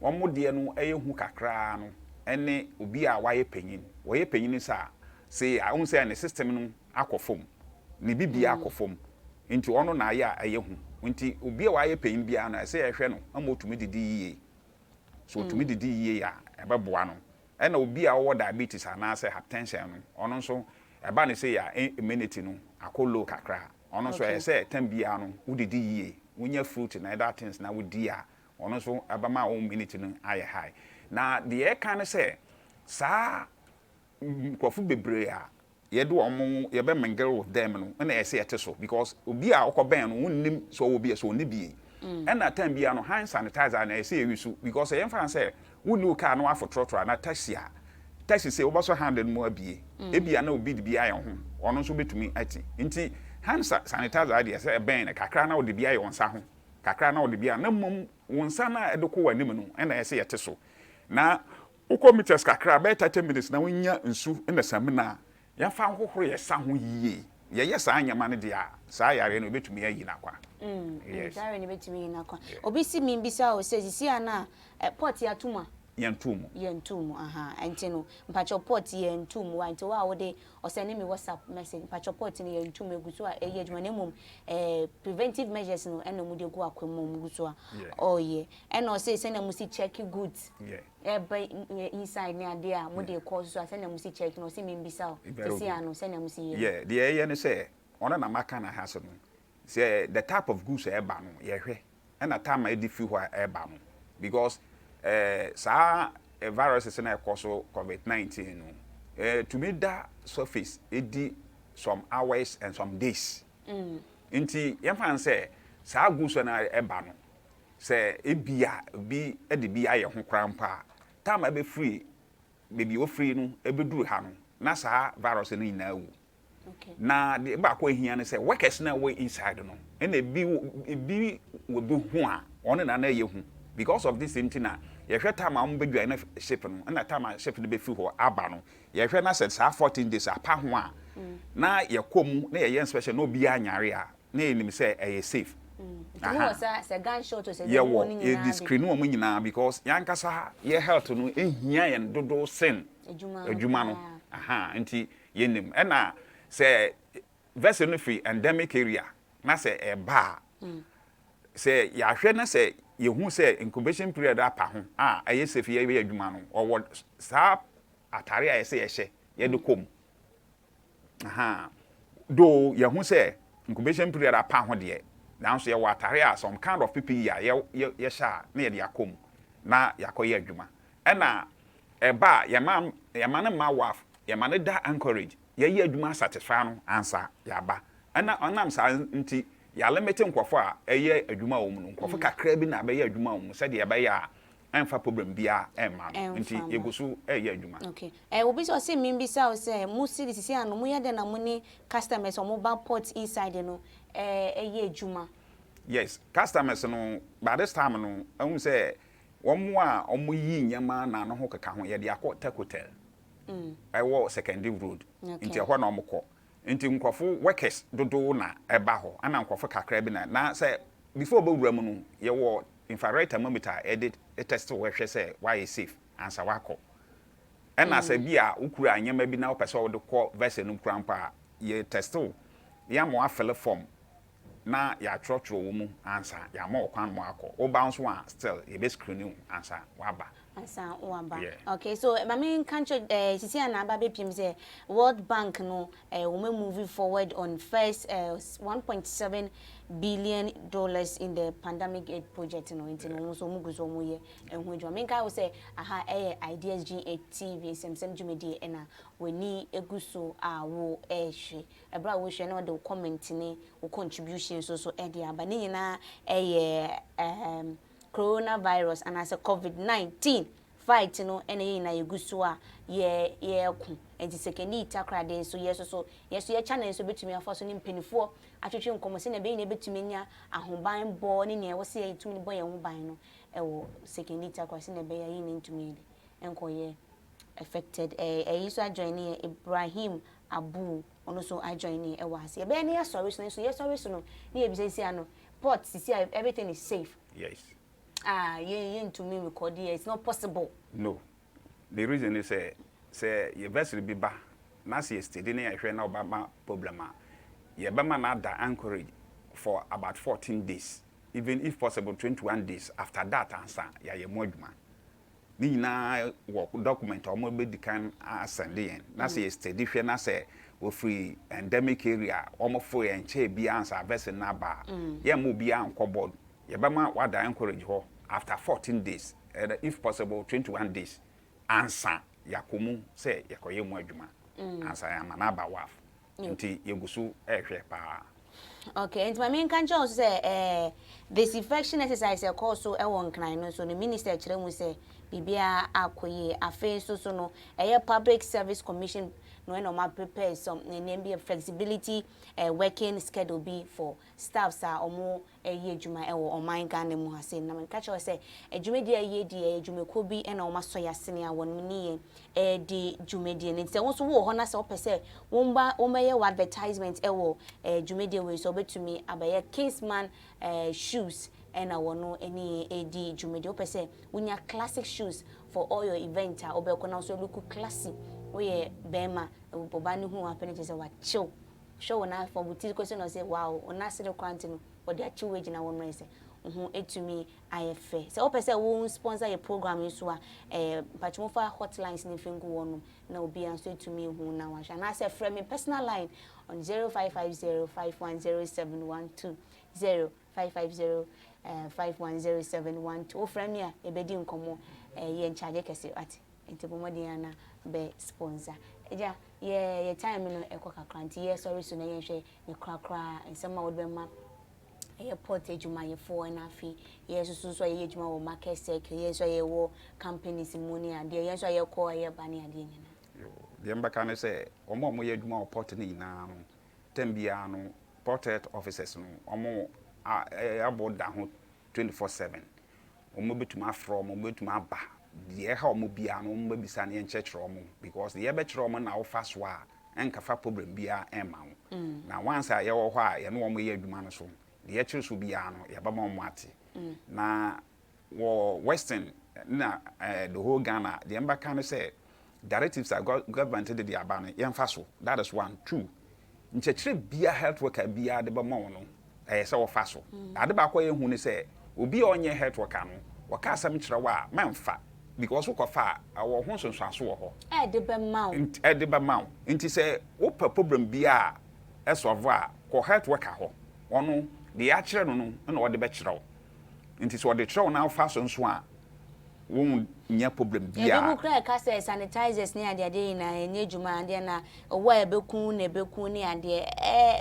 wɔn deɛ no ɛyɛ hu kakraa no ɛne obi a wayɛ panyin. Wɔyɛ panyin saa sɛ ahun sɛ ne system no akɔ fam, ne bibia akɔ fam, nti ɔno na ayɛ a ɛyɛ hu. Nti obi a wayɛ panyin biara no, ɛsɛ yɛhwɛ no ama otumi didi yie. So otumi didi yie a, ɛbɛboa no. Ɛna obi a ɔwɔ diabetes anaasɛ hypertension no, ɔno nso ɛba ne sɛ yɛ immunity no akɔ low kakra. Ɔno nso ɛyɛ sɛ time biara no wodidi yie, wonya fruit na other things na wodi a, ɔno nso ɛbɛma wo immunity no ayɛ high. Na deɛ ɛka ne sɛ saa nkurɔfo bebree a yɛde wɔn yɛbɛ mingle with them no, ɛna ɛsɛ yɛte so, because obi a ɔkɔ bɛn no, wonnim sɛ ɔwɔ bi a sɛ ɔnni bi. Ɛna time biara no hand sanitizer na ɛsɛ yɛyi so, because ɛyɛ mfa sɛ wonni wo car no afo trɔtrɔ na taxi a taxi sɛ wobɛsɔ hand no mu abie, ebia na obi de bi ayɛ ho, ɔno nso bɛtumi ati. Nti hand sanitizer deɛ, sɛ ɛbɛn no kakra na wode bi ayɛ wɔn nsa ho. Kakra na wode bi a, na mmom wo nsa no a ɛde kɔ w'anim no na ɛsɛ yɛte so. Na wokɔ meters kakra a, bɛyɛ 30 minutes na wonya nsu na samina a, yɛmfa nhohoro yɛn sa ho yie. Yɛyɛ saa nneɛma no deɛ a, saa yareɛ no yɛbɛtumi ayi no akwa. Yes. Saa yareɛ no yɛbɛtumi ayi no akwa. Obi se membisa wo sɛ, sisi a na pot yi ato mu a? Yɛntoo mu. Yɛntoo mu, ahaa. Ɛnti no, mpakyɛw pot yi yɛntoo mu, why? Nti wo a wode ɔsɛne me WhatsApp message, mpakyɛw pot no yɛntoo mu, egu so a ɛyɛ adwuma na mmom eh, preventive measures no ɛna wɔde agu akwan mu a wɔgu so a ɔreyɛ. Ɛna ɔse sɛnea mo si check goods ɛba inside ne adeɛ a mode kɔ so a sɛnea mo si check no, ɔse membisa wo sisi ano sɛnea mo si yɛ. Yeah, deɛ ɛyɛ ne sɛ ɔno na maka na ha so no sɛ the type of goods a ɛba no yɛhwɛ ɛna time a ɛde firi hɔ a ɛba no because saa viruses na ɛkɔ so COVID-19 no tumi da surface ɛdi some hours and some days. Nti yɛmfa no sɛ saa goods na ɛba no sɛ ebia bi de bi ayɛ ho koraa mpo a, time a ɛbɛfiri baabi a ofiri no ɛbɛduru ha no na saa virus no nyinaa awu. Na deɛ baako a ehia ne sɛ workers na ɛwɔ inside no ɛna ebi ebi wɔ bi ho a wɔn na na ɛyɛ hu because of this nti na yɛhwɛ time a wɔn bɛ join ship no ɛna time a ship no bɛfiri hɔ aba no, yɛhwɛ na sɛ saa 14 days apa ho a na yɛkɔ mu na yɛyɛ inspection na obiara nyare a, na yɛnim sɛ ɛyɛ safe. Yɛwɔ yɛde screen wɔn nyinaa because yɛankasa yɛ health no ehia yɛn dodo sen adwuma no aha, nti yɛnim. Ɛna sɛ vessel no firi endemic area na sɛ ɛba a, sɛ yɛahwɛ na sɛ yɛhu sɛ incubation period apa ho a ɛyɛ safe yɛbɛyɛ adwuma no, ɔwɔ saa atare a yɛsɛ yɛhyɛ yɛde kɔ mu aha. Though yɛhu sɛ incubation period apa ho deɛ, nanso yɛwɔ atare a some kind of PPE a yɛhyɛ a na yɛde akɔ mu na yɛakɔyɛ adwuma. Ɛna ɛba a yɛma no ma wharf, yɛma no da anchorage, yɛyɛ adwuma satisfy no ansa yɛaba. Ɛna ɔnam saa nti yɛalimit nkurɔfoɔ a ɛyɛ adwuma wɔ mu no, nkurɔfoɔ kakra bi na abɛyɛ adwuma wɔ mu sɛdeɛ ɛbɛyɛ a ɛmfa problem biara ɛmma no. Nti yɛgu so ɛyɛ adwuma. Okay. Obi sɛ ɔse membisa wo sɛ mo sisi ano moyɛ dɛn na mo ne customers a ɔmo ba port inside no ɛyɛ adwuma? Yes, customers no by this time no ɛhu sɛ wɔn a wɔn yi nneɛma na ano ho keka ho, yɛde akɔ Tech Hotel ɛwɔ Sekondi Road, nti ɛhɔ na wɔn kɔ. Nti nkurɔfo workers dodow na ɛba hɔ, ɛna nkurɔfo kakra bi na sɛ before ɔbɛwura mu no, yɛwɔ infrared thermometer a yɛde test wɔ hwɛ sɛ wayɛ safe ansa wakɔ. Ɛna sɛ bi a wokura nneɛma bi na wopɛ sɛ wode kɔ vessel no kura mpo a, yɛ test wo, yɛama wafill form na yɛatwerɛtwerɛ wɔ mu ansa yɛama wo kwan ma wakɔ. Woba nso a, still yɛbɛ screen wo ansa waba. Ansa waba. Okay, so maame nka nkyerɛ sisi a na aba bɛpiem sɛ World Bank no wɔn moving forward on first $1.7 billion in the pandemic aid project no, nti no wɔn nso wɔn gu so wɔn yɛ ɛho adwuma. Menka wo sɛ aha ɛyɛ Ideas GH TV nsɛmsɛm dwumadie ɛna w'ani egu so a wo ɛrehwɛ. Ɛberɛ a wohwɛ na wɔde wo comment ne wo contribution nso so ɛde aba ne nyinaa ɛyɛ coronavirus anaasɛ COVID-19 fight no ɛna yɛn nyinaa yɛgu so a yɛ yɛreko. Nti Sekondi Takoradi nso yɛ so yɛ so yɛ channel nso bɛtumi afa so ne mpanimfoɔ atwetwe nkɔmmɔ sɛnea ɛbɛyɛ na ɛbɛtumi anya ahobanbɔ ne nea ɛwɔ sɛ yɛtumi bɔ yɛn ho ban no ɛwɔ Sekondi Takoradi sɛnea ɛbɛyɛ a yɛn nyinaa ntumi nkɔyɛ affected. Ɛyi nso ajoin ne yɛ Ibrahim Abu, ɔno nso ajoin ne ɛwɔ ase. Yɛbɛyɛ ne yɛsɔre so no nso yɛsɔre so no ne yɛbisa sisi ano port sisi a everything is safe? Yes. Ah, yɛn yɛntumi record yɛ, it's not possible. No, the reason is sɛ yɛ vessel bi ba na sɛ yɛ steady ne yɛhwɛ na ɔba ma problem a, yɛbɛma no ada anchorage for about 14 days, even if possible 21 days. After that ansa yɛayɛ mu adwuma. Ne nyinaa wɔ document a wɔn bɛdi kan asɛnde yɛn na sɛ yɛ steady hwɛ na sɛ wɔfiri endemic area, wɔn fo yɛn nkyɛn bi ansa vessel no aba a, yɛn mo obiara nkɔ board. Yɛbɛma wada anchorage hɔ after 14 days and if possible 21 days ansa yɛakɔ mu sɛ yɛkɔyɛ mu adwuma ansa yɛama no aba wharf. Nti yɛgu so ɛrehwɛ paa. Okay, nti maame nka nkyɛn nso sɛ disinfection exercise ɛkɔɔ so ɛwɔ Nkran no so no, minister kyerɛ mu sɛ biribiara akɔ yie. Afei nso so no ɛyɛ Public Service Commission. na wɔn na wɔn prepare some nneɛma bi flexibility working schedule bi for staffs a wɔn ɛyɛ adwuma ɛwɔ ɔman Ghana mu ha se. Na meka kyerɛ sɛ adwumadie a ɛyɛ di ɛyɛ dwumakuo bi ɛna wɔn asɔ yɛ asene a wɔn ne yɛn ɛredi dwumadie no. Nti sɛ wɔn nso wɔ hɔ na sɛ wɔpɛ sɛ wɔn ba wɔn bɛyɛ wɔ advertisement ɛwɔ dwumadie wei so, wɔbɛtumi abɛyɛ. Kingsman Shoes ɛna wɔn ne yɛn ɛredi dwumadie. Wɔpɛ sɛ wonya classic shoes for all your event a wɔbɛkɔ na nso look classy, woyɛ bɛrima, ɔbaa ne hu apɛ ne kyerɛ sɛ wakyew hwɛ wɔn afɔ wɔn ti kɔsi na ɔsɛ wow, wɔn ase de kora nti no wɔde akyew gyina wɔn mmerɛ sɛ ho etumi ayɛ fɛ. Sɛ wopɛ sɛ wɔn sponsor yɛ program yi so a, mpatwa fa hotlines ne mfe ngu wɔn na obiara nso etumi hu na wahwɛ, anaasɛ frɛ me personal line on 0550510712, 0550 510712. Wofrɛ me a, yɛbɛdi nkɔmmɔ, yɛ nkyagye kɛse ate. Nti bɔ mmɔden ana bɛ sponsor. Agya, yɛ time no ɛkɔ kakra, nti yɛ sɔre so na yɛnhwɛ ne korakora nsɛm a wɔde bɛma ɛyɛ port adwumayɛfoɔ, ɛna afei yɛ nso so a yɛyɛ adwuma wɔ market circle, yɛ nso a yɛwɔ companies mu ne adeɛ, yɛn nso a yɛkɔ ɛyɛ ba ne adeɛ nyinaa. Deɛ mbɛka ne sɛ wɔn a wɔyɛ adwuma wɔ port no nyinaa no, term biara no, port health officers no, wɔn a abɔ da ho 24/7. Wɔn bɛtumi afrɛ wɔn, bɛtumi aba. Deɛ ɛha wɔn biara no, wɔn bɛbisa ne yɛnkyerɛkyerɛ wɔn, because deɛ yɛbɛkyerɛ wɔn na wofa so a, ɛnkafa problem biara ɛmma wo. Na once a yɛwɔ hɔ a yɛne wɔn yɛ adwuma no so, deɛ yɛkyerɛ so biara no, yɛbɛma wɔn ate. Na wɔ Western na the whole Ghana, deɛ mbɛka no sɛ directives a government de aba no, yɛmfa so. That is one. Two, nkyɛkyerɛ bia health worker biara de bɛma wɔn no, ɛyɛ sɛ wɔfa so. Ade baako a yɛhu ne sɛ obi a ɔnyɛ health worker no, wɔka asɛm kyerɛ wo a, mɛmfa, because wokɔfa a, ɛwɔ ho nsonsanso wɔ hɔ. Ɛde bɛma wo. Ɛde bɛma wo. Nti sɛ wopɛ problem bi a ɛsɔvo a, kɔ health worker hɔ. Ɔno deɛ yɛakyerɛ no no ɛna ɔde bɛkyerɛ wo. Nti sɛ ɔde kyerɛ wo na wofa so nso a, wonyɛ problem ebi mu biara. Kura ɛka sɛ sanitizers ne adeade nyinaa ɛnyɛ adwuma adeɛ na ɔwɔ a ɛbɛku na ɛbɛku ne adeɛ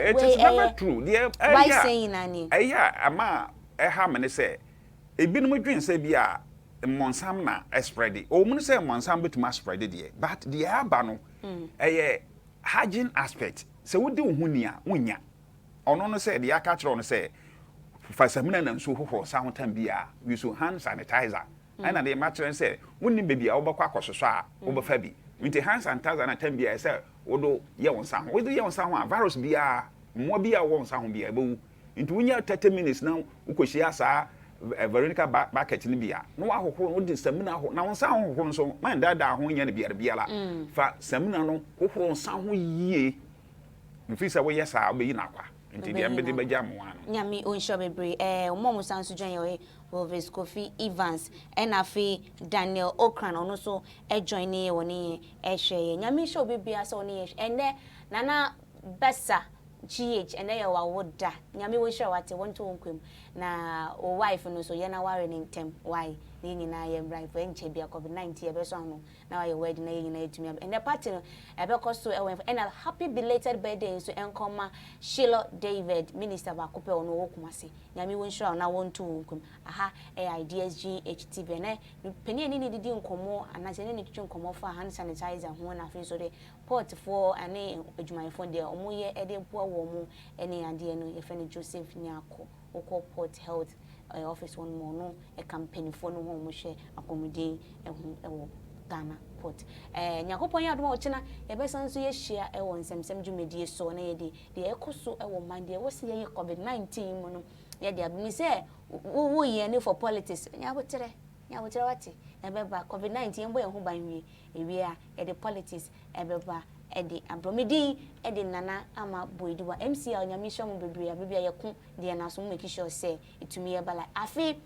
It wei is never ɛyɛ true. Deɛ why ɛyɛ a saying na ni. Ɛyɛ a ama ɛha me ne sɛ ebinom dwen sɛ bi a mmɔnsam na ɛspread. Ɔwɔ mu no sɛ mmɔnsam bɛtumi aspread deɛ, but deɛ aba no ɛyɛ hygiene aspect. Sɛ wodi wo ho ni a, wonya ɔno no sɛ deɛ aka kyerɛ wo no sɛ fa samina na nsuo hohoro nsa ho tam bi a, use hand sanitizer. Ɛna deɛ makyerɛ no sɛ wonnim baabi a wobɛkɔ akɔsosɔ a wobɛfa bi. Nti hand sanitizer na tam bi a ɛsɛ wode yɛ wo nsa ho, wode yɛ wo nsa ho a, virus biara, mmoa bi a wɔwɔ wo nsa ho biara ɛbɛwu. Nti wonya 30 minutes na wokɔhyia saa Veronica bucket no bi a, na wahohoro, wode samina ho na wo nsa ho hohoro nso, mandaadaa ho nyɛ no biara biara. Fa samina no hohoro nsa ho yie mfiri sɛ woyɛ saa, wobɛyi no akwa. Nti deɛ Wobɛyi mbɛde no. bɛgya mmoa no. Nyame ɔnhyira bebree. Ɔmo a ɔmo san so join yɛ ɔyɛ Wilvis Kofi Evans, ɛna afei Daniel Okran, ɔno nso ɛjoin ne yɛ wɔ ne yɛn ɛhwɛ yɛ. Nyame nhyɛ obi biara sɛ ɔne yɛn hwɛ. Ɛnɛ Nana Bɛsa GH, ɛnɛ yɛ wawo da. Nyame wɔnhyira wate, wɔnto wo nkwam na wo wife no so yɛn aware ne ntɛm why na yɛn nyinaa yɛ mbra fo. Ɛnkyɛ bia COVID-19 yɛbɛsɔ ano na wayɛ wedding na yɛn nyinaa yɛtumi aba. Ɛnɛ party no ɛbɛkɔ so ɛwɔ yɛn. Ɛna happy belated birthday nso ɛnkɔma Sheila David, minister baako pɛ ɔno ɔwɔ Kumasi. Nyame wɔnhyira wo na wɔnto wo nkwam. Aha ɛyɛ Ideas GHTV. Ɛnɛ panin ne ne didi nkɔmmɔ anaasɛ ne ne twitwi nkɔmmɔ fa hand sanitizer ho, na afei nso de portfoɔ ne adwumayɛfoɔ deɛ ɔmo yɛ ɛde boa wɔn mo ɛne adeɛ no. Yɛfrɛ no Joseph Nyako. Wokɔ Port Health office hɔ nom, ɔno ɛka mpanimfoɔ no ho a wɔhwɛ apɔmuden ɛho ɛwɔ Ghana Port. Nyankopɔn yɛ adom a, ɔkyena yɛbɛsan nso yɛhyia ɛwɔ nsɛmsɛm dwumadie so na yɛde deɛ ɛkɔ so ɛwɔ man, deɛ ɛwɔ sɛ yɛyɛ COVID-19 mu no, yɛde abɛmi sɛ wo yɛn ne for politics. Nyabotrɛ, nyabotrɛ wate, ɛbɛba. COVID-19 yɛn bɔ yɛn ho ban wie ewie a, yɛde politics ɛbɛba ɛde aborɔ. Me din ɛde Nana Ama Boediwa MCL. Nyame hyɛ mo bebree abere a yɛko deɛ na so mo make sure sɛ ɛtumi yɛba like afe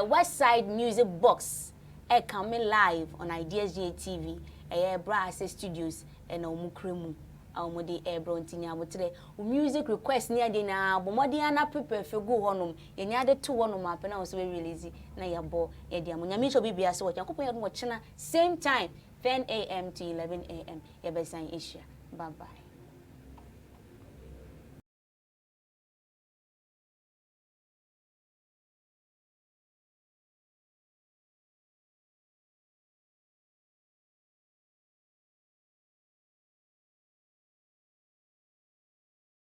West Side Music Box ɛcome live on Ideas GTV. Ɛyɛ Bra Ase Studios ɛna wɔn kura mu a wɔn de ɛrebrɛ. Nti nyabotrɛ, wo music request ne adeɛ na bɔ mmɔden ana prepare fɛ gu hɔnom, yɛnya de to hɔnom apɛ na wɔn nso bɛ release na yɛbɔ yɛde ama. Nyame nhyɛ obi bia sɛ wɔkyɛn Nyankopɔn yɛ no wɔkyena same time, 10 a.m. to 11 a.m. yɛbɛsan ahyia. Bye bye.